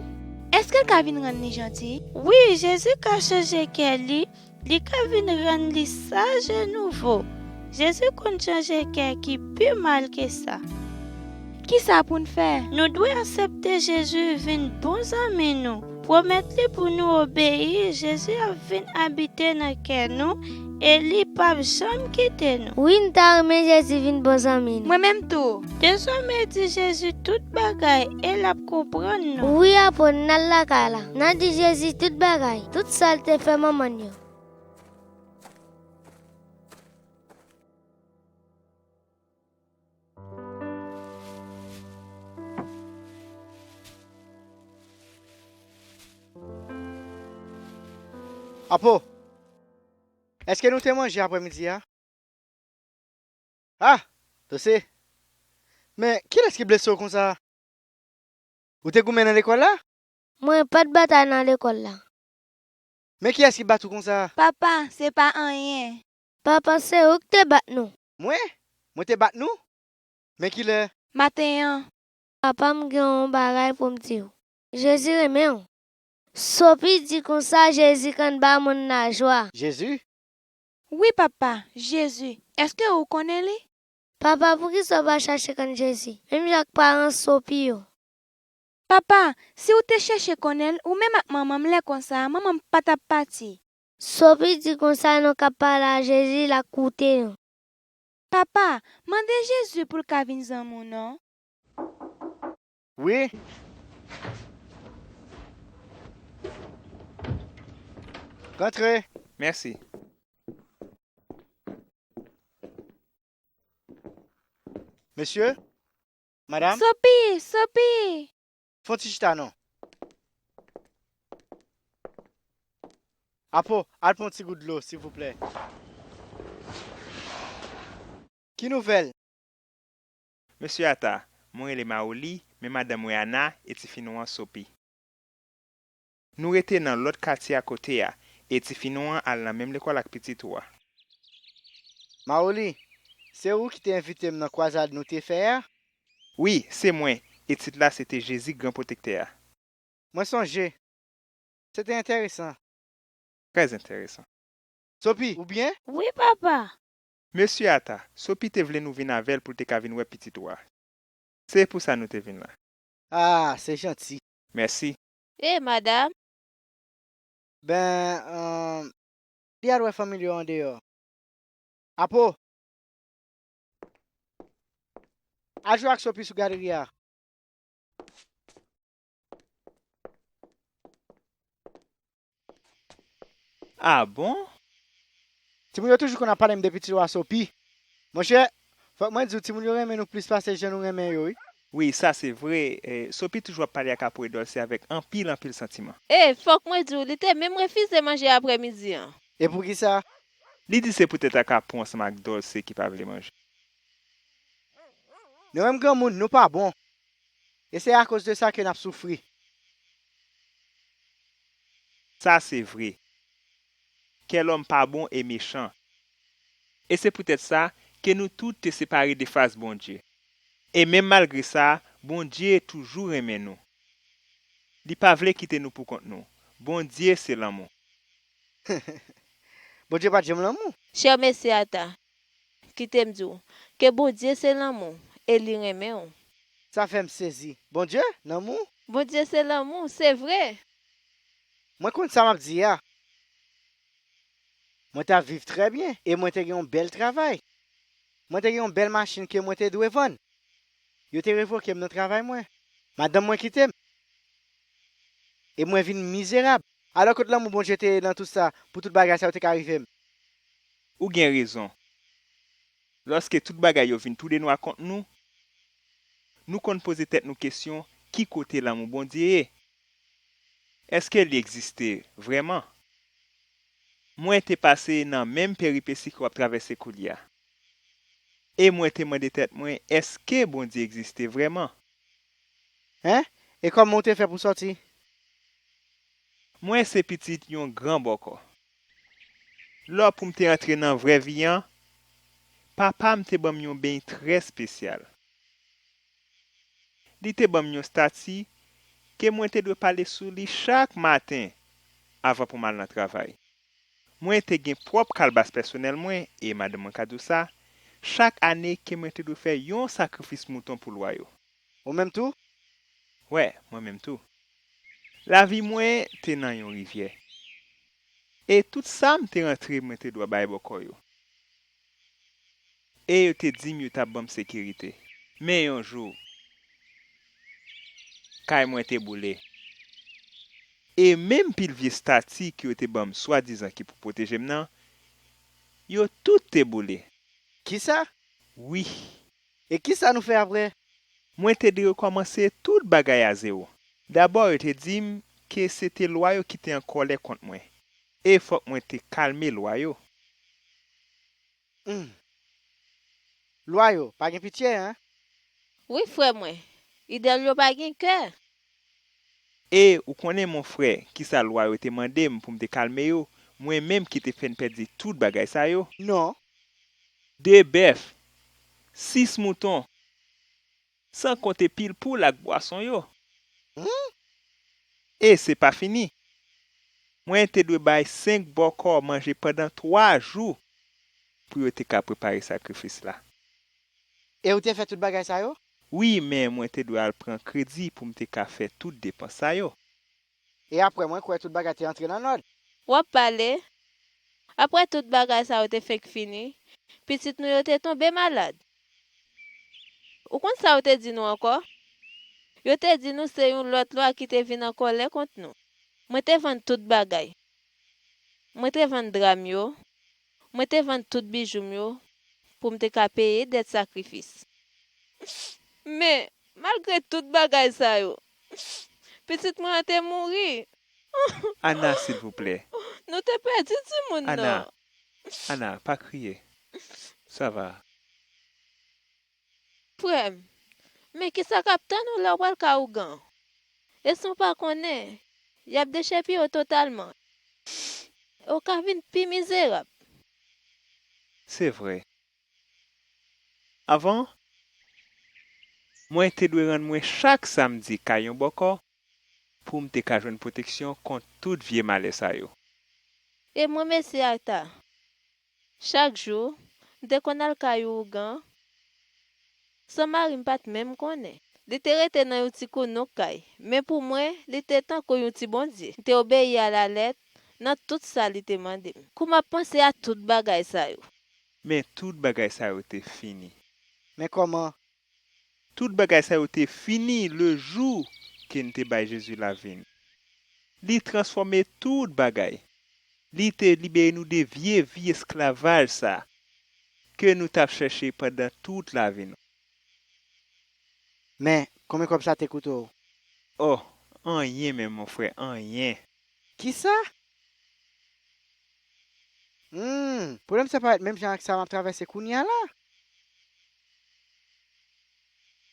Èske l ka vin rann li janti? Wi, Jezi ka chanje kè li. Li ka vin rann li saj e nouvo. Jezi konn chanje kè ki pi mal ke sa. Kisa pou n fè? Nou dwe aksepte Jezi vin bon zanmi nou. Pwomèt li pou nou obeyi, Jezi ap vin abite nan kè nou e li p ap janm kite nou. Wi, n ta renmen Jezi vin bon zanmi nou. Mwen menm tou. Dezòmè di Jezi tout bagay e l ap konprann nou. Wi, apot, n al lakay la. N a di Jezi tout bagay, tout sa l te fè manman n yo. Apo, èske nou te manje aprèmidi a? Ah, Dose, men kilès ki blese w konsa? Ou te goumen nan lekòl la? Mwen pa t batay nan lekòl la. Men kiyès ki bat ou konsa? Papa, se pa anyen. Papa, se ou k te bat nou. Mwen? Mwen te bat nou? Men kilè? Maten an. Papa, m gen yon bagay pou m di w. Jezi renmen w. Sopi di konsa Jezi konn ba moun lajwa. Jezi? Wi, papa, Jezi. Èske ou konnen li? Papa, poukisa w pa chache konn Jezi, menm jan ak paran Sopi yo? Papa, si w te chèche konnen l, ou menm ak manman m lè konsa, manman m pa t ap pati. Sopi di konsa nou k ap pale a Jezi, l ap koute nou. Papa, mande Jezi pou l ka vin zanmi w non. Wi. Rantre. Mèsi. Mesye, madam. Sopi, Sopi. Fon ti chita non. Apo, al pran yon ti gout dlo, silvouplè. Ki nouvèl? Mesye Ata, mwen rele Maoli, men madanm mwen Ana e tifi nou an Sopi. Nou rete nan lòt katye akote a, e tifi nou an al nan menm lekòl ak pitit ou a. Maoli, se ou ki te envite m nan kwazad nou te fè a? Wi, se mwen, e tit la se te Jezi Gran Pwotektè a. Mwen sonje. Se te enteresan. Trè enteresan. Sopi, ou byen? Wi, papa. Mesye Ata, Sopi te vle nou vin avè l pou l te ka vin wè pitit ou a. Se pou sa nou te vin la. Ah, se janti. Mèsi. E, madanm? Ben, euh, li al wè fanmi l yo andeyò. Apo! Al jwe ak Sopi sou galri a. Ah bon? Timoun yo toujou konn ap pale m de pitit wa Sopi. Monchè, fòk mwen di w, timoun yo renmen nou plis pase jan nou renmen yo, wi. Wi, sa se vre. Eh, Sopi toujou ap pale ak Apo e Dòlse avèk anpil, anpil santiman. E, fòk mwen di w, li te menm refize manje aprèmidi an. E poukisa? Li di se poutèt ak Apo ansanm ak Dòlse ki pa vle manje. Nou menm granmoun, nou pa bon. E se akoz de sa ke n ap soufri. Sa se vre. Kè lòm pa bon e mechan. E se poutèt sa ke nou tout te separe de fas Bondye. E menm malgre sa, Bondye toujou renmen nou. Li pa vle kite nou poukont nou. Bondye se lanmou. Bondye pa t janm lanmou. Chè mesye Ata, kite m di w, ke Bondye se lanmou, e li renmen w. Sa fè m sezi. Bondye, lanmou? Bondye se lanmou, se vre. Mwen konn sa m ap di a. Mwen t ap viv trè byen e mwen te gen yon bèl travay. Mwen te gen yon bèl machin ke mwen te dwe vann. Yo te revoke m nan travay mwen. Madanm mwen kite m. E mwen vin mizerab. Alò, kot lanmou Bondye te ye nan tout sa, pou tout bagay sa yo te ka rive m? Ou gen rezon. Lòske tout bagay yo vin toudenwa kont nou, nou konn poze tèt nou kesyon, ki kote lanmou Bondye ye? Èske li egziste vrèman? Mwen te pase nan menm peripesi ke w ap travèse koulye a. E mwen te mande tèt mwen, èske Bondye egziste vrèman? Hein? E kòman w te fè pou sòti? Mwen se pitit yon gran bòkò. Lò pou m te antre nan vrè vi an, papa m te ban m yon beny trè espesyal. Li te ban m yon estati ke mwen te dwe pale sou li chak maten avan pou m al nan travay. Mwen te gen pwòp kalbas pèsonèl mwen, e madanm mwen ka di w sa, chak ane ke mwen te dwe fè yon sakrifis mouton pou lwa yo. Ou menm tou? Wè, mwen menm tou. Lavi mwen te nan yon rivyè. E tout sa m te rantre mwen te dwe bay bòkò yo. E yo te di m yo t ap ban m sekirite. Men yon jou, kay mwen te boule. E menm pil vye stati ke yo te ban m swadizan ki pou pwoteje m nan, yo tout te boule. Kisa? Wi. E kisa nou fè apre? Mwen te dwe rekòmanse tout bagay a zewo. Dabò, yo te di m ke se te lwa yo ki te an kòlè kont mwen. E fòk mwen te kalme lwa yo. Hmm. Lwa yo pa gen pitye, en? Wi, frè mwen. Idòl yo pa gen kè. E ou konnen, mon frè, kisa lwa yo te mande m pou m te kalme yo, mwen menm ki te fenk pèdi tout bagay sa yo? Non. De bèf, sis mouton, san konte pil poul ak bwason yo. Hmm? E se pa fini. Mwen te dwe bay senk bòkò manje pandan twa jou pou yo te ka prepare sakrifis la. E ou te fè tout bagay sa yo? Wi, men mwen te dwe al pran kredi pou m te ka fè tout depans sa yo. E apre mwen kwè tout bagay te antre nan lòd. W ap pale. Apre tout bagay sa yo te fenk fini, pitit nou yo te tonbe malad. Ou konn sa yo te di nou ankò? Yo te di nou se yon lòt lwa ki te vin an kòlè kont nou. Mwen te vann tout bagay. Mwen te vann dra m yo. Mwen te vann tout bijou m yo pou m te ka peye dèt sakrifis. Men, malgre tout bagay sa yo, pitit mwen an te mouri. Ana, silvouplè. Nou te pèdi timoun nan. Ana, pa kriye. Sa va. Frè m, men kisa k ap tann ou lè w pral kay ougan? Èske w pa konnen y ap dechèpiye w totalman? E w ka vin pi mizerab. Se vre. Avan, mwen te dwe rann mwen chak samdi kay yon bòkò pou m te ka jwenn pwoteksyon kont tout vye malè sa yo. E mwen, mesye Ata, chak jou, m te konn al kay ougan san mari m pa t menm konnen. Li te rete nan yon ti kounouk kay, men pou mwen, li te tankou yon ti Bondye. M te obeyi alalèt nan tout sa li te mande m. Kou m ap panse a tout bagay sa yo. Men tout bagay sa yo te fini. Men kòman? Tout bagay sa yo te fini lejou ke n te bay Jezi lavi n. Li transfòme tout bagay. Li te libere nou de vye vi esklavaj sa ke nou t ap chèche pandan tout lavi nou. Men, konbyen kòb sa te koute w? Oh, anyen menm, mon frè, anyen. Kisa? Hmm, pwoblèm sa parèt menm jan ak sa m ap travèse kounye a la.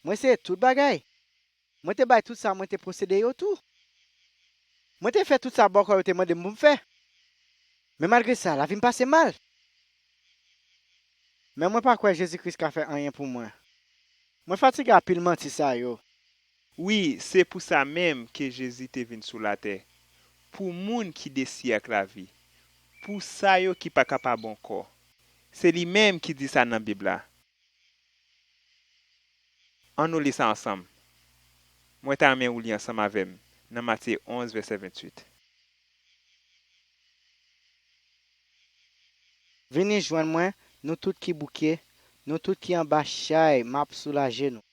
Mwen sere tout bagay. Mwen te bay tout sa mwen te posede yo tou. Mwen te fè tout sa bòkò yo te mande m pou m fè. Men malgre sa, lavi m pase mal. Men mwen pa kwè Jezi Kris ka fè anyen pou mwen. Mwen fatige a pil manti sa yo. Wi, se pou sa menm ke Jezi te vin sou latè, pou moun ki desi ak lavi, pou sa yo ki pa kapab ankò. Se li menm ki di sa nan Bib la. Ann nou li sa ansanm. Mwen ta renmen ou li ansanm avè m nan Matye onz, vèsè venntuit. Vini jwenn mwen, nou tout ki bouke, nou tout ki anba chay, m ap soulaje nou.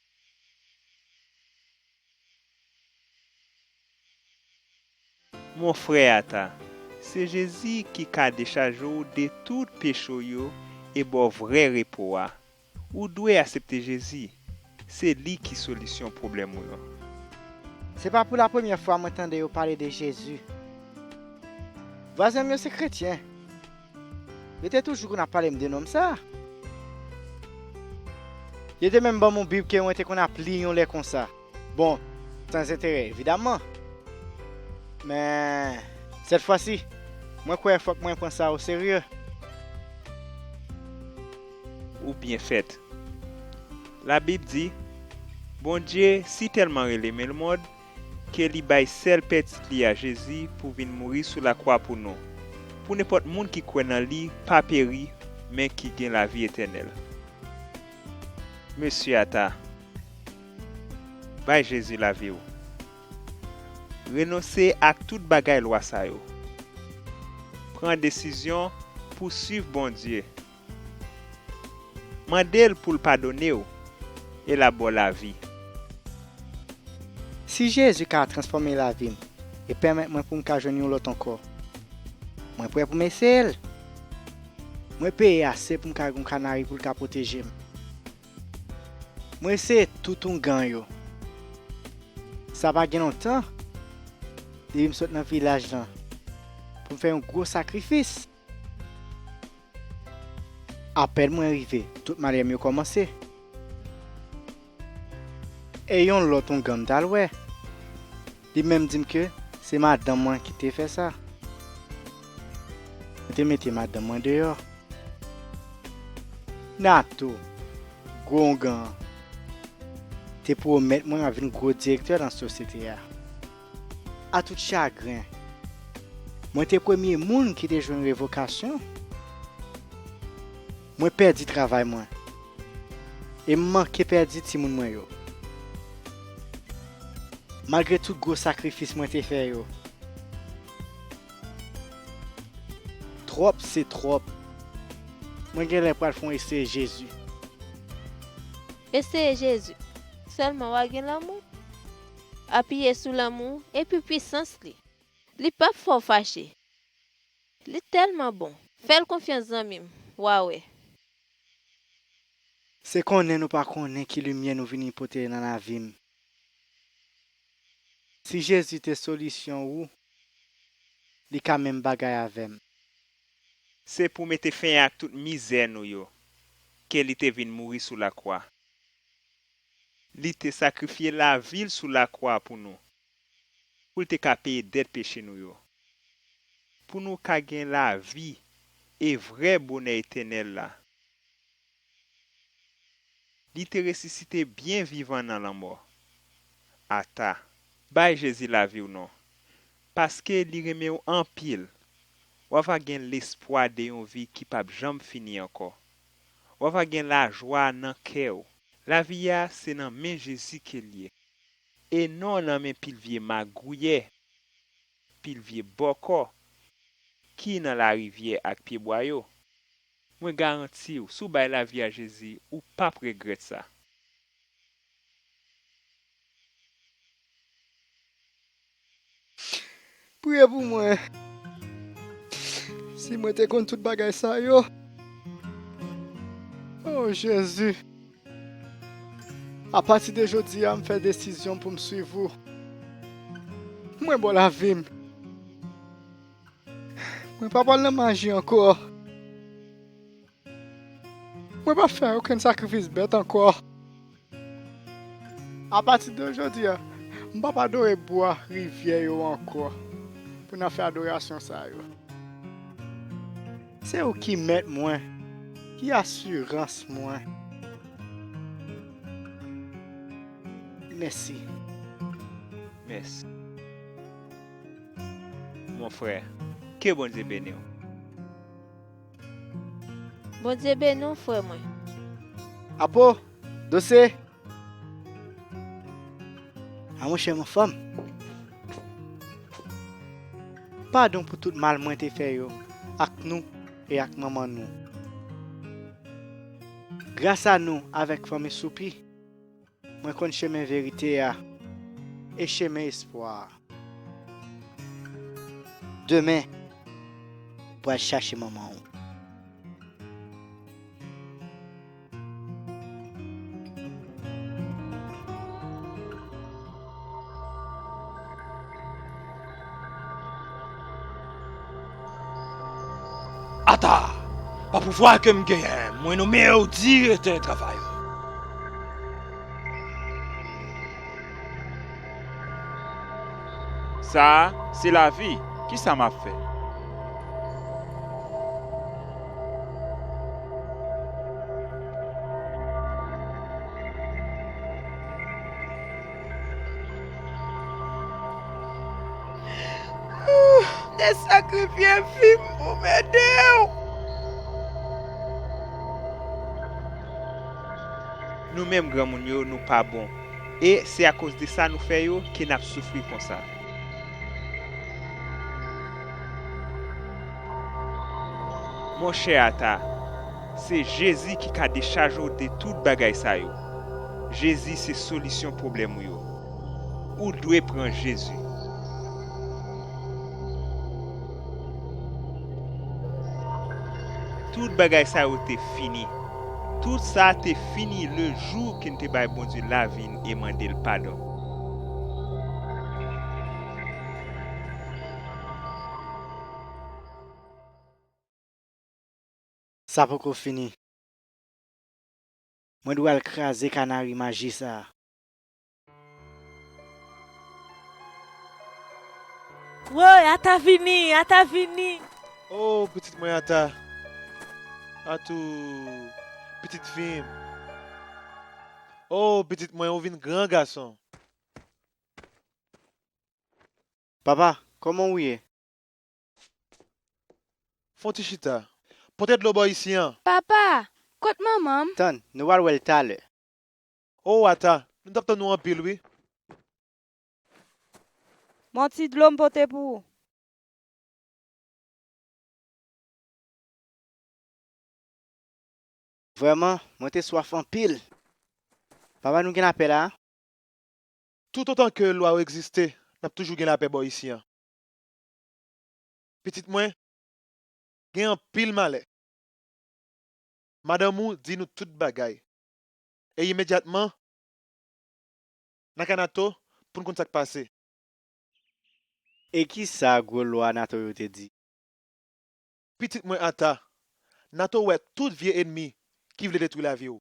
Mon frè Ata, se Jezi ki ka dechaje w de tout peche w yo e ba w vrè repo a. Ou dwe aksepte Jezi. Se li ki solisyon pwoblèm ou yo. Se pa pou lapremyè fwa mwen tande yo pale de Jezi. Vwazen m yo se kretyen. Yo te toujou konn ap pale m de nonm sa a. Yo te menm ban m yon Bib ke mwen te konn ap li yon lè konsa. Bon, san enterè, evidamman. Men, sèt fwa si, mwen kwè fòk mwen pran sa oserye. Ou byen fèt. Labib di, Bondye si tèlman renmen lemonn, ke li bay sèl Pètit li a, Jezi, pou vin mouri sou lakwa pou nou, pou nenpòt moun ki kwè nan li pa peri, men ki gen lavi etènèl. Mesye Ata, bay Jezi lavi w. Renonse ak tout bagay lwa sa yo. Pran desizyon pou suiv Bondye. Mande l pou l padone w e l ap ba w lavi. Si Jezi ka transfòme lavi m e pèmèt mwen pou m ka jwenn yon lòt ankò, mwen prè pou m eseye l. Mwen peye ase pou m ka gen yon kanari pou l ka pwoteje m. Mwen eseye tout oungan yo. Sa pa gen lontan, depi m sot nan vilaj lan, pou m fè yon gwo sakrifis. Apèn mwen rive, tout malè m yo kòmanse. E yon lòt oungan m t al wè. Li menm di m ke se madanm mwen ki te fè sa. Mwen te mete madanm mwen deyò. Nato, gwo oungan an, te pwomèt mwen m ap vin gwo direktè nan sosyete a. A tout chagren, mwen te premye moun ki te jwenn revokasyon. Mwen pèdi travay mwen. E m manke pèdi timoun mwen yo. Malgre tout gwo sakrifis mwen te fè yo, twòp se twòp. Mwen genlè pral fè yon eseye Jezi. Eseye Jezi. Sèlman w a gen lanmou. Apiye sou lanmou epi pwisans li. Li p ap fè w fache. Li tèlman bon. Fè l konfyans, zanmi m, w a wè. Se konnen nou pa konnen ki limyè nou vini pote nan lavi m. Si Jezi te solisyon ou, li ka menm bagay avè m. Se pou mete fen ak tout mizè nou yo ke li te vin mouri sou lakwa. Li te sakrifye lavi l sou lakwa pou nou, pou l te ka peye dèt peche nou yo, pou nou ka gen lavi e vrè bonè etènèl la. Li te resisite byen vivan nan lanmò. Ata, bay Jezi lavi w non, paske li renmen w anpil. W ava gen lespwa de yon vi ki p ap janm fini ankò. W ava gen lajwa nan kè w. Lavi a se nan men Jezi ke l ye, e non nan men pil vye magouyè, pil vye bòkò ki nan larivyè ak pyebwa yo. Mwen garanti w, si w bay lavi a Jezi, ou p ap regrèt sa. Priye pou mwen. Si mwen te konn tout bagay sa yo. O Jezi. Apati de jodi a, m fè desizyon pou m suiv ou. Mwen ba w lavi m. Mwen pa pral nan maji ankò. Mwen p ap fè okenn sakrifis bèt ankò. Apati de jodi a, m p ap adore bwa rivyè yo ankò pou n ap fè adorasyon sa yo. Se ou ki mèt mwen, ki asirans mwen. Mèsi. Mèsi. Mon frè, ke Bondye beni w. Bondye beni w, frè mwen. Apo, Dose. A monchè, m anfòm. Padon pou tout mal mwen te fè yo ak nou e ak manman nou. Gras a nou avèk fanmi Soupi, mwen konn chemen verite a e chemen espwa a. Demen, pral chache manman w. Ata, pa pouvwa ke m genyen, mwen nonmen w direktè travay ou. Sa a se lavi. Kisa m ap fè? Te sakrifye vi m pou m ede w. Nou menm granmoun yo, nou pa bon. E se akoz de sa nou fè yo ke n ap soufri konsa. Monchè Ata, se Jezi ki ka dechaje w de tout bagay sa yo. Jezi se solisyon pwoblèm ou yo. Ou dwe pran Jezi. Tout bagay sa yo te fini. Tout sa te fini le jou ke n te bay Bondye lavi n e mande l padon. Sa poko fini. Mwen dwe al kraze kanari maji sa a. Woy, Ata vini, Ata vini. Oh, pitit mwen Ata. Atou, pitit fi m. Oh, pitit mwen, ou vin gran gason. Papa, kòman ou ye? Fon ti chita. Pote dlo bò isi an. Papa, kot manman m? Tann, nou pral wè l talè. O Ata, nou t ap tann ou anpil wi. Bon ti dlo m pote pou ou. Vrèman, mwen te swaf anpil. Papa, nou gen lapè la a? Toutotan ke lwa yo egziste, n ap toujou gen lapè bò isi an. Pitit mwen, gen anpil malè. Madanm ou di nou tout bagay. E imedyatman, n a kay Nato pou n konn sa k pase. E kisa gwo lwa Nato yo te di? Pitit mwen Ata, Nato wè tout vye enmi ki vle detwi lavi w.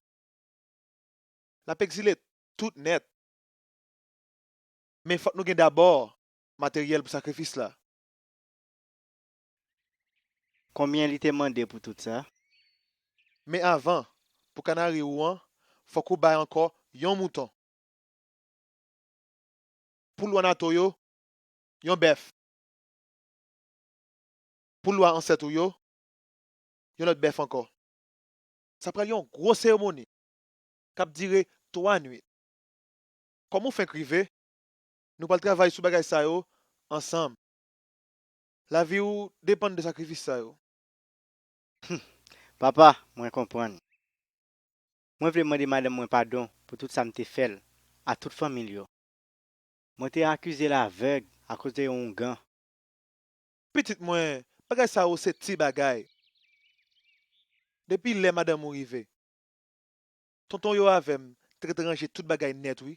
L ap egzile tout nèt. Men fòk nou gen dabò materyèl pou sakrifis la. Konbyen li te mande pou tout sa? Men avan, pou kanari ou an, fòk ou bay ankò yon mouton. Pou lwa Nato yo, yon bèf. Pou lwa ansèt ou yo, yon lòt bèf ankò. Sa pral yon gwo seremoni k ap dire twa nwit. Kòm ou fenk rive, nou pral travay sou bagay sa yo ansanm. Lavi w depann de sakrifis sa yo. Papa, mwen konprann. Mwen vle mande madanm mwen padon pou tout sa m te fè l, a tout fanmi l yo. Mwen te akize l avèg akoz de yon oungan. Pitit mwen, bagay sa yo se ti bagay. Depi lè madanm ou rive, tonton yo avè m te ret ranje tout bagay nèt wi.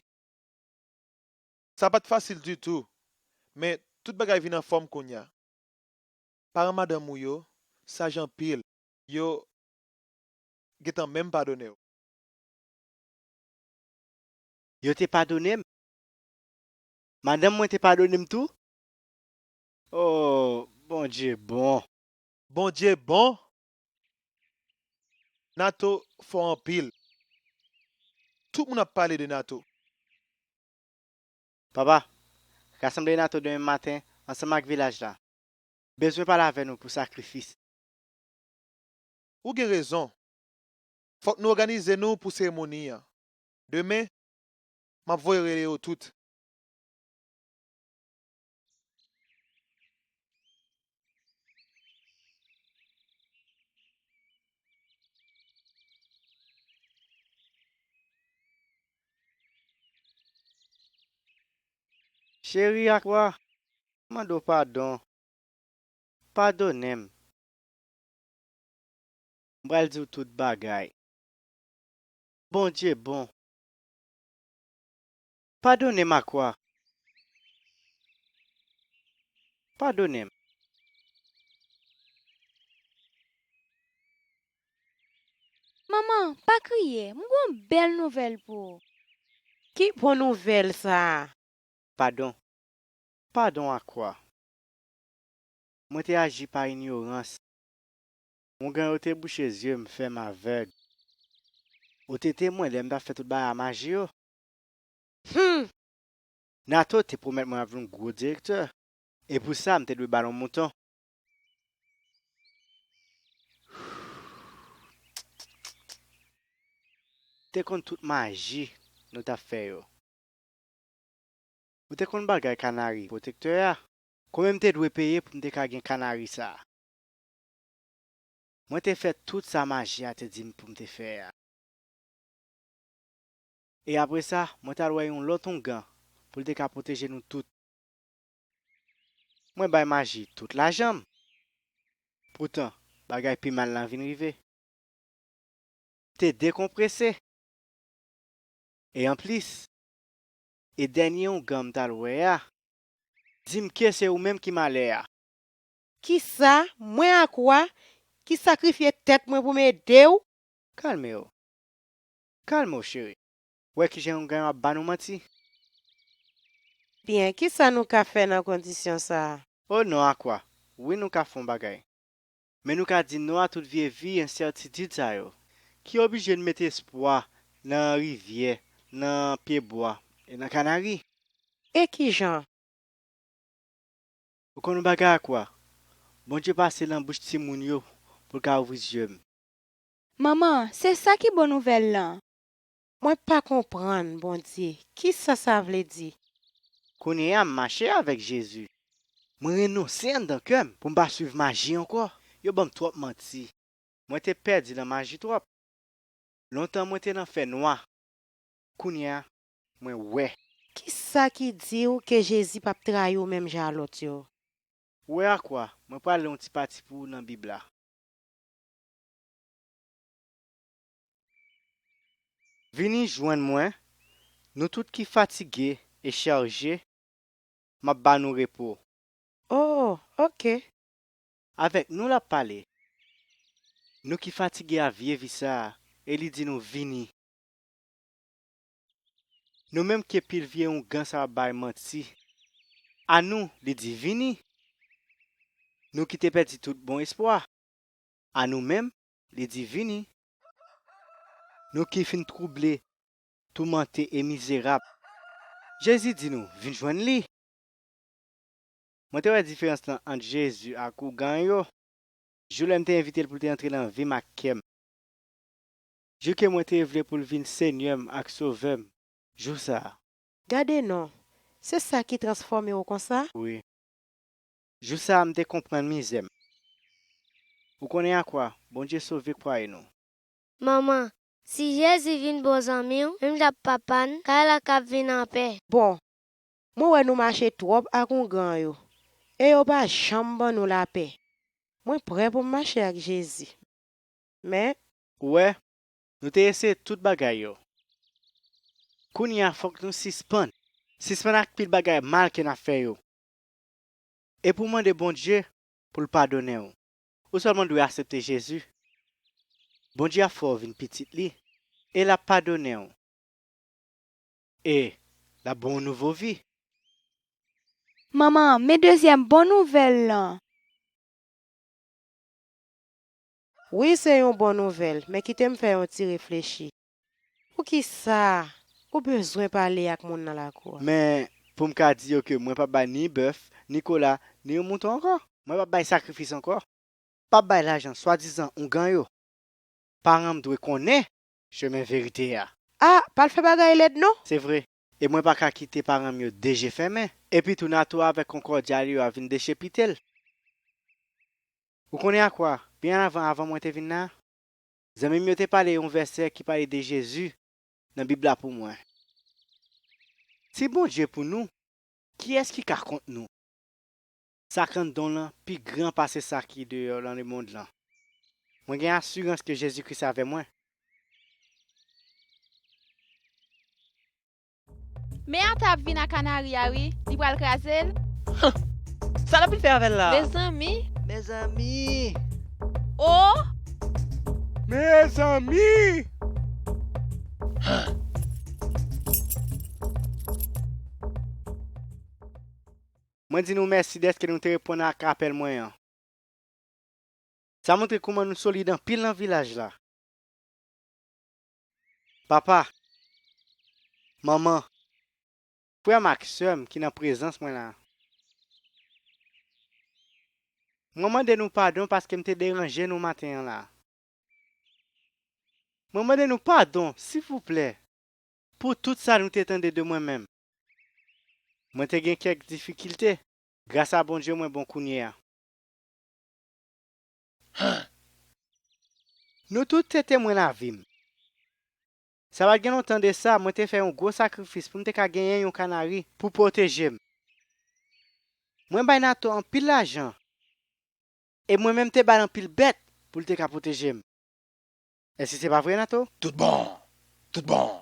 Sa pa t fasil ditou, men tout bagay vin anfòm kounye a. Paran madanm ou yo saj anpil, yo gentan menm padone w. Yo te padone m? Madanm mwen te padone m tou? Oh, Bondye bon. Bondye bon? Nato fò anpil. Tout moun ap pale de Nato. Papa, rasanble Nato demen maten ansanm ak vilaj la. Bezwen pale avè nou pou sakrifis. Ou gen rezon. Fòk nou òganize nou pou seremoni an. Demen, m ap voye rele yo tout. Cheri Akwa, mande w padon. Padone m. M pral di w tout bagay. Bondye bon. Padone m Akwa. Padone m. Manman, pa kriye, m gon bèl nouvèl pou ou. Ki bon nouvèl sa a? Padon. Padon Akwa. Mwen te aji pa inyorans. Oungan yo te bouche zye m, fè m avèg. Ou te temwen lè m t ap fè tout bagay a maji yo. Humm! Nato te pwomèt mwen ap vin yon gwo direktè. E pou sa, m te dwe ba l yon mouton. Te konn tout maji nou t ap fè yo. Ou te konn bagay kanari pwotektè a? Konbyen m te dwe peye pou m te ka gen kanari sa a? Mwen te fè tout sa maji a te di m pou m te fè a. E apre sa, mwen t al wè yon lòt oungan pou l te ka pwoteje nou tout. Mwen bay maji tout lajan m. Poutan, bagay pi mal lan vin rive. Te dekonprese. E anplis, e dènye oungan m t al wè a, di m ke se ou menm ki malè a. Kisa, mwen ak wa, ki sakrifye tèt mwen pou m ede w? Kalme w. Kalme w, cheri. Wè kijan oungan yo ap ba nou manti. Byen, kisa nou ka fè nan kondisyon sa a? O non, Akwa. Wi, nou ka fè yon bagay. Men nou ka di non a tout vye vi ensètitid sa yo, ki oblije n mete espwa nan rivyè, nan pyebwa, e nan kanari. E kijan? Ou konn yon bagay, Akwa? Bondye pase nan bouch timoun yo pou l ka ouvri zye m. Manman, se sa ki bon nouvèl lan. Mwen pa konprann, Bondye. Kisa sa vle di? Kounye a, m mache avèk Jezi. Mwen renonse anndan kè m pou m pa swiv maji ankò. Yo ban m twòp manti. Mwen te pèdi nan maji twòp. Lontan mwen te nan fènwa. Kounye a, mwen wè. Kisa ki di w ke Jezi p ap trayi w menm jan a lòt yo? Ou wè, Akwa, mwen pral li yon ti pati pou ou nan Bib la. Vini jwenn mwen, nou tout ki fatige e chaje, m ap ba nou repo. Oh, oke. Avèk nou l ap pale. Nou ki fatige a vye vi sa a, e li di nou vini. Nou menm ke pil vye oungan sa ap bay manti. A nou, li di vini. Nou ki te pèdi tout bon espwa. A nou menm, li di vini. Nou ki fin twouble, toumante e mizerab. Jezi di nou vin jwenn li. Mwen te wè diferans lan ant Jezi ak oungan yo, jou lè m te envite l pou l te antre nan vi m ak kè m. Jou ke mwen te vle pou l vin Senyè m ak Sovè m, jou sa a. Gade non, se sa ki transfòme w konsa? Wi. Jou sa a m te konprann mizè m. Ou konnen a kwa, Bondye sove kwaye nou. Manman, si Jezi vin bon zanmi w, menm jan ak Papa n, kay la kab vin anpè. Bon, mwen wè nou mache twòp ak oungan yo, e yo pa janm ban nou lapè. Mwen prè pou m mache ak Jezi. Men, ou wè, nou te eseye tout bagay yo. Kounye a fòk nou sispann. Sispann ak pil bagay mal ke n ap fè yo. E pou w mande Bondye pou l padonnen w, ou sèlman dwe aksepte Jezi. Bondye ap fè w vin pitit li, e l ap padonnen w. E l ap ba w nouvo vi. Manman, men dezyèm bon nouvèl lan. Wi, se yon bon nouvèl, men kite m fè yon ti reflechi. Poukisa ou bezwen pale ak moun nan lakou a? Men, pou m ka di yo ke mwen p ap bay ni bèf, ni kola, ni yon mouton ankò. Mwen p ap bay sakrifis ankò. P ap bay lajan swadizan oungan yo. Paran m dwe konnen chemen verite a. A, pa l fè bagay lèd non. Se vre. E mwen pa ka kite paran m yo de je fèmen. Epi tou Nato avèk Konkòdya li yo a vin dechepite l. Ou konnen a kwa, byen avan, avan mwen te vin la, zanmi m yo te pale yon vèsè ki pale de Jezi nan Bib la pou mwen. Si Bondye pou nou, kiyès ki ka kont nou? Sa k anndan w lan pi gran pase sa ki deyò nan lemonn lan. Mwen gen asirans ke Jezi Kris avè mwen. Men ata ap vin a kanari a wi, li pral kraze l. Sa l ap vin fè avè l la? Mezanmi. Mezanmi. O! Mezanmi! Mwen di nou mèsi dèske nou te reponn ak apèl mwen an. Sa montre kòman nou solid anpil nan vilaj la. Papa, manman, frè m ak sè m ki nan prezans mwen la, mwen mande nou padon paske m te deranje nou maten an la. Mwen mande nou padon, silvouplè, pou tout sa nou te tande de mwen menm. Mwen te gen kèk difikilte. Gras a Bondye, mwen bon kounye a. Nou tout te temwen lavi m. Sa pa t gen lontan de sa, mwen te fè yon gwo sakrifis pou m te ka genyen yon kanari pou pwoteje m. Mwen bay Nato anpil lajan, e mwen menm te ba l anpil bèt pou l te ka pwoteje m. Èske se pa vre, Nato? Tout bon, tout bon.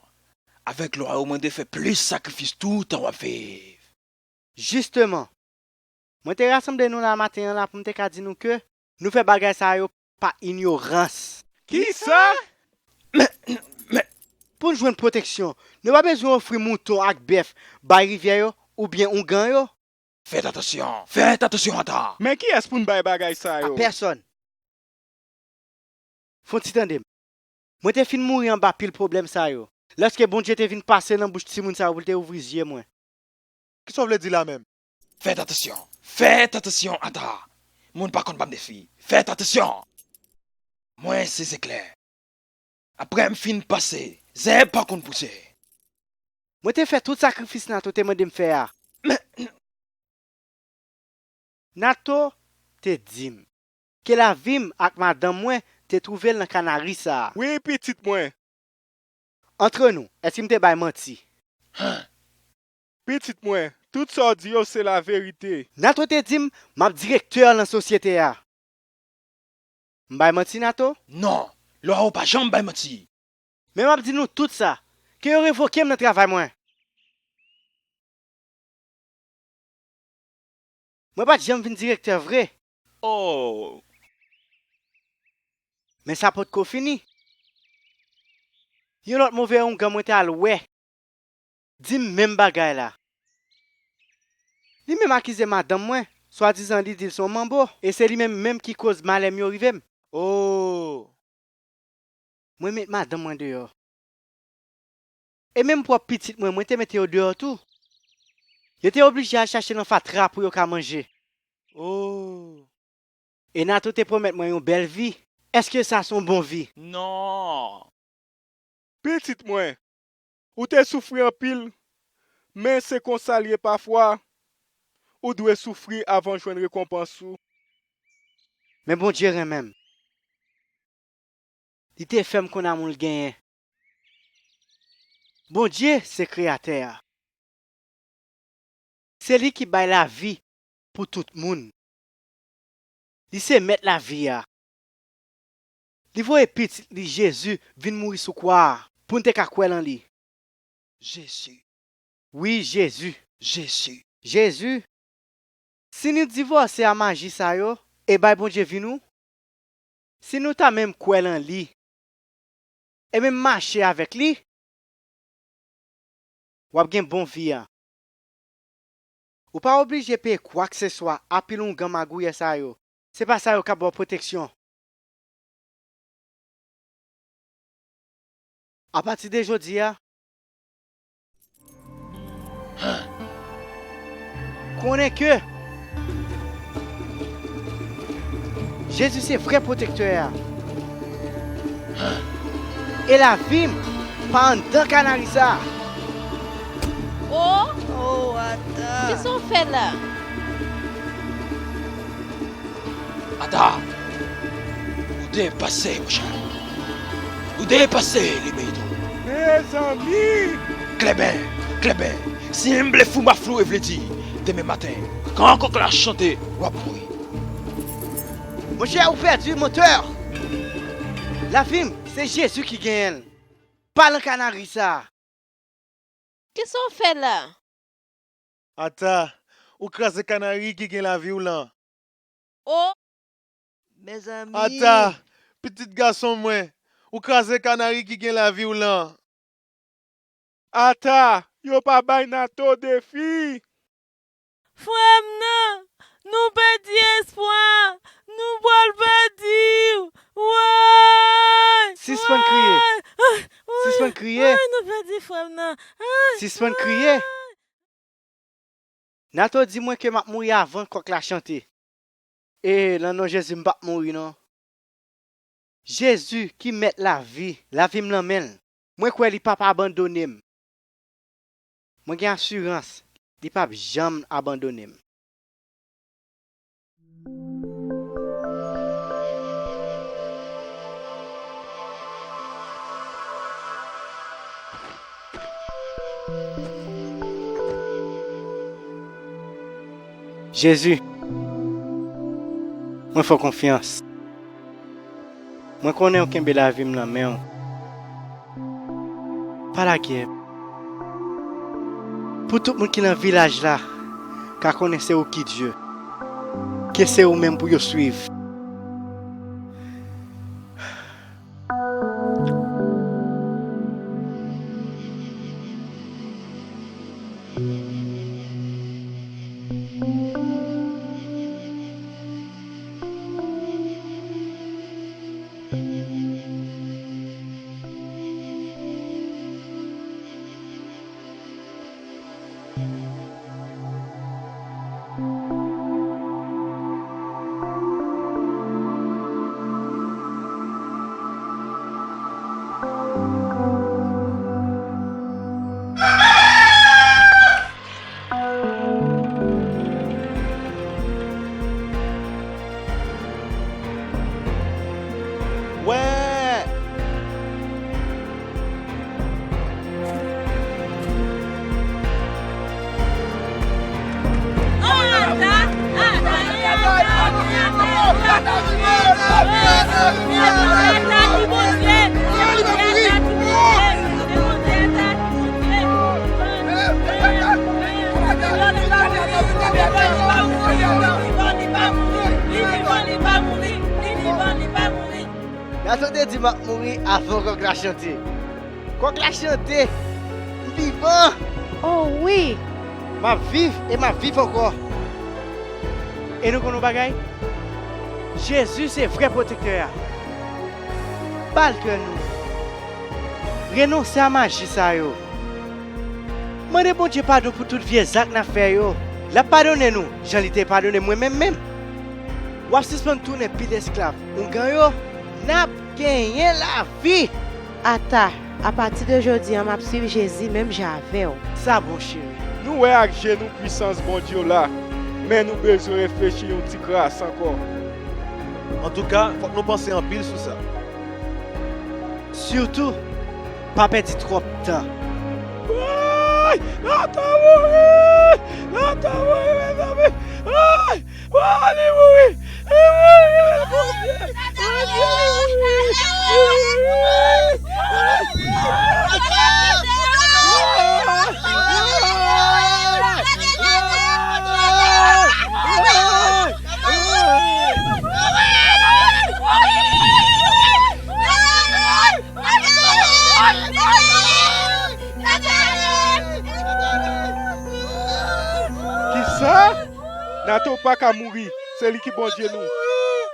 Avèk lwa yo, mwen te fè plis sakrifis toutan w ap viv. Jisteman, mwen te rasanble nou la maten an la pou m te ka di nou ke nou fè bagay sa yo pa inyorans. Kisa? Men, men, pou n jwenn pwoteksyon, nou pa bezwen ofri mouton ak bèf bay rivyè yo oubyen ougan yo. Fèt atansyon, fèt atansyon, Ata. Men kiyès pou n bay bagay sa yo? A pèsòn. Fon ti tande m. Mwen te fin mouri anba pil pwoblèm sa yo. Lòske Bondye te vin pase nan bouch timoun sa yo pou l te ouvri zye mwen. Kisa w vle di la menm? Fèt atansyon, fèt atansyon, Ata. Moun pa konn ban m defi. Fèt atansyon. Mwen se zeklè. Apre m fin pase, zèb pa konn pouse. Mwen te fè tout sakrifis Nato te mande m fè a. Men, Nato te di m ke lavi m ak madanm mwen te twouve l nan kanari sa a. Wi, pitit mwen. Antre nou, èske m te bay manti? Hen? Pitit mwen, tout sa w di yo se laverite. Nato te di m m ap direktè nan sosyete a. M bay manti, Nato? Non, lwa yo pa janm bay manti. Men m ap di nou tout sa, ke yo revoke m nan travay mwen. Mwen pa t janm vin direktè vre. Oh! Men sa potko fini. Yon lòt move oungan mwen t al wè di m menm bagay la. Li menm akize madanm mwen, swadizan li di l se yon manbo, e se li menm menm ki koz malè m yo rive m. Oh! Mwen met madanm mwen deyò. E menm pwòp pitit mwen, mwen te mete yo deyò tou. Yo te oblije al chache nan fatra pou yo ka manje. Oh! E Nato te pwomèt mwen yon bèl vi. Èske sa se yon bon vi? Non. Pitit mwen, ou te soufri anpil, men se konsa l ye pafwa. Ou dwe soufri avan jwenn rekonpans ou. Men Bondye renmen m. Li te fè m konn amou l genyen. Bondye se Kreyatè a. Se li ki bay lavi pou tout moun. Li se Mèt lavi a. Li voye Pitit li Jezi vin mouri sou kwa a pou n te ka kwè nan li. Jezi. Wi, Jezi. Jezi. Jezi. Si nou divòse a maji sa yo e bay Bondye vi nou, si nou ta menm kwè nan li, e menm mache avèk li, w ap gen bon vi a. Ou pa oblije peye kwakseswa a pil oungan magouyè sa yo. Se pa sa yo k ap ba w pwoteksyon. Apati de jodi a, konnen ke Jezi se vrè pwotektè a. E lavi m pa anndan kanari sa a. Oh! Oh, Ata! Kisa w fè la? Ata, ou depase, monchè. Ou depase, Limeito. Mezanmi! Klèben, Klèben, si m blefou maflou e vle di, demen maten, kan kòk la chante, w ap mouri. Monchè, ou pèdi motè! Lavi m, se Jezi ki genyen l. Pa nan kanari sa a. Kisa w fè la? Ata, ou kraze kanari ki gen lavi w lan. O! Mezanmi! Ata, pitit gason mwen, ou kraze kanari ki gen lavi w lan. Ata, yo pa bay Nato defi. Frè m nan, nou pèdi espwa, nou pral pèdi w. Woy! Sispann kriye. Woy! Ah, woy! Sispann kriye. Woy, nou pèdi frè m nan. Ah, sispann kriye. Woy! Nato di mwen ke m ap mouri avan kòk la chante. E nan non Jezi, m p ap mouri non. Jezi ki mèt lavi, lavi m nan men l. Mwen kwè li p ap abandone m. Mwen gen asirans, li p ap janm abandone m. Jezi, mwen fè w konfyans. Mwen konnen w kenbe lavi m nan men w. Pa lage m. Pou tout moun ki nan vilaj la ka konnen se ou ki Dye, ke se ou menm pou yo swiv. Wè! Nato te di m ap mouri avan kòk la chante. Kòk la chante! M vivan! Oh wi! M ap viv e m ap viv ankò. E nou konn yon bagay? Jezi se vrè pwotektè a. Ba l kè nou. Renonse a maji sa yo. Mande Bondye padon pou tout vye zak n ap fè yo. L ap padone nou, jan li te padone mwen menm menm. W ap sispann tounen pil esklav oungan yo. N ap genyen lavi! Ata, apati de jodi a, m ap swiv Jezi menm jan avè w. Sa bon, cheri. Nou wè ak je nou pwisans Bondye w la, men nou bezwen reflechi yon ti kras ankò. Antouka, fòk nou panse anpil sou sa. Sitou, pa pèdi twòp tan. Woy! Natan mouri! Natan mouri, mezanmi! Woy! Woy, li mouri! Li mouri! Bondye! Bondye, li mouri! Li mouri! Kisa? Nato pa ka mouri. Se li ki Bondye nou.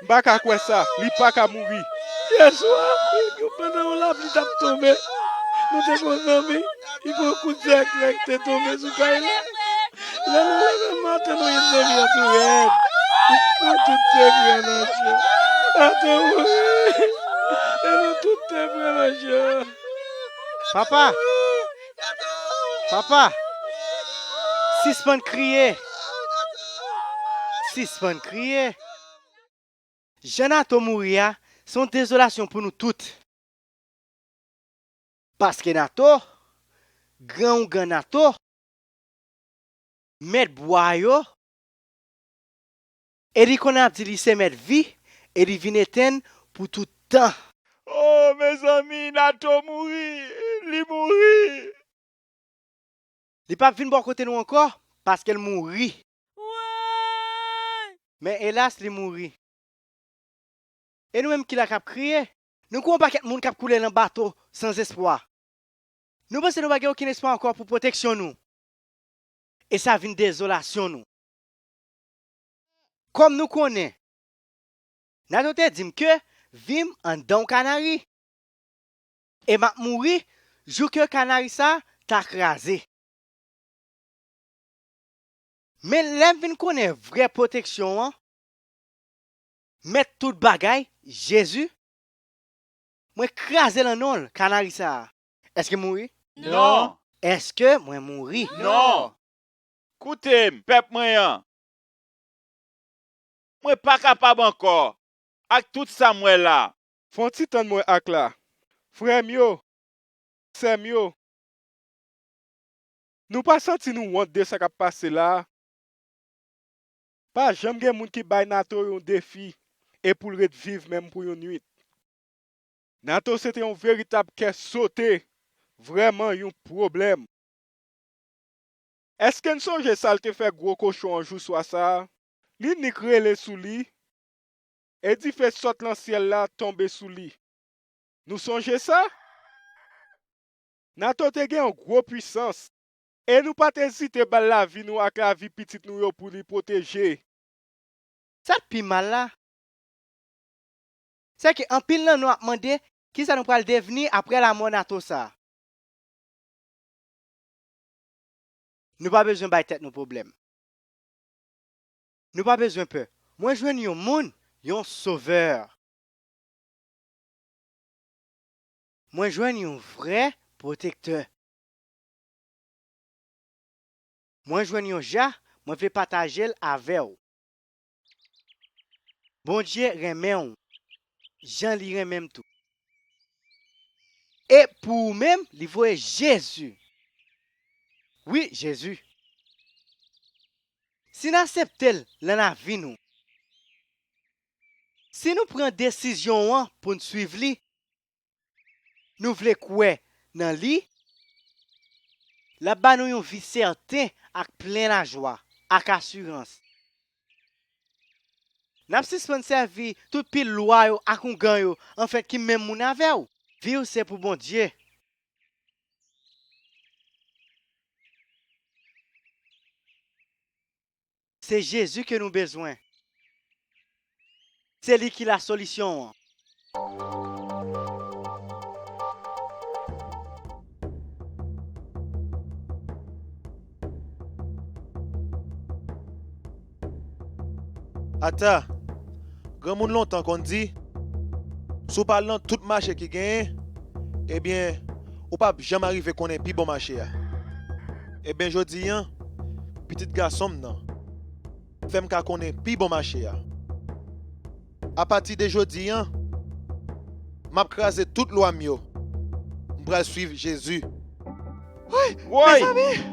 M pa ka kwè sa. Li pa ka mouri. Yè swa, pandan yon lapli t ap tonbe, nou te gon zanmi ki pran kout zèklè ki te tonbe sou kay la. Lè nou leve maten, nou jwenn zanmi an tou rèd. Nou tout te pran nan je. Nato mouri. E nou tout te pran nan je. Papa! Papa! Sispann kriye! Sispann kriye! Jan Nato mouri a, se yon dezolasyon pou nou tout. Paske Nato, gran oungan Nato, mèt bwa yo, e li konn ap di li se mèt vi, e li vin etenn pou tout tan. Oh, mezanmi, Nato mouri! Li mouri! Li p ap vin bò kote nou ankò, paske l mouri. Woy! Men elas, li mouri. E nou menm ki la k ap kriye? Nou gon pakèt moun k ap koule nan bato sanzespwa. Nou panse nou pa gen okenn espwa ankò pou pwoteksyon nou. E sa vin dezolasyon nou. Kòm nou konnen, Nato te di m ke vi m anndan yon kanari. E m ap mouri jouke kanari sa a ta kraze. Men lè m vin konnen vrè pwoteksyon an, mèt tout bagay, Jezi, mwen kraze l an non l, kanari sa a. Èske m mouri? Non. Èske mwen mouri? Non. Koute m, pèp mwen an. Mwen pa kapab ankò ak tout sa m wè la. Fè yon ti tann mwen ak la. Frè m yo, sè m yo, Nou pa santi nou wont de sa k ap pase la a? Pa janm gen moun ki bay Nato yon defi e pou l ret viv menm pou yon nwit. Nato se te yon veritab kè sote, vrèman yon pwoblèm. Èske n sonje sa l te fè gwo kochon an jou swa sa a? Li nik rele sou li, e dife sot nan syèl la tonbe sou li. Nou sonje sa? Nato te gen yon gwo pwisans, e nou pa t ezite ba l lavi nou ak lavi pitit nou yo pou li pwoteje. Sa k pi mal la, se ke anpil nan nou ap mande kisa nou pral devni apre lanmò Nato sa a. Nou pa bezwen bay tèt nou pwoblèm. Nou pa bezwen pè. Mwen jwenn yon moun, yon sovè. Mwen jwenn yon vrè pwotektè. Mwen jwenn yon ja, mwen vle pataje l avè w. Bondye renmen w, jan li renmen m tou. E pou ou menm, li voye Jezi. Wi, Jezi. Si n aksepte l nan lavi nou, si nou pran desizyon an pou n swiv li, nou vle kwè nan li, l ap ba nou yon vi sèten ak plen lajwa, ak asirans. N ap sispann sèvi tout pil lwa yo ak oungan yo, anfèt, ki menm moun avè w. Vi w se pou Bondye. Se Jezi ke nou bezwen. Se li ki lasolisyon an. Ata, granmoun lontan konn di, si w pa al nan tout mache ki genyen, ebyen, ou p ap janm arive konnen pi bon mache a. Ebyen, jodi a, pitit gason m nan fè m ka konnen pi bon mache a. Apati de jodi a, m ap kraze tout lwa m yo. M pral swiv Jezi. Woy! Woy! Mezanmi!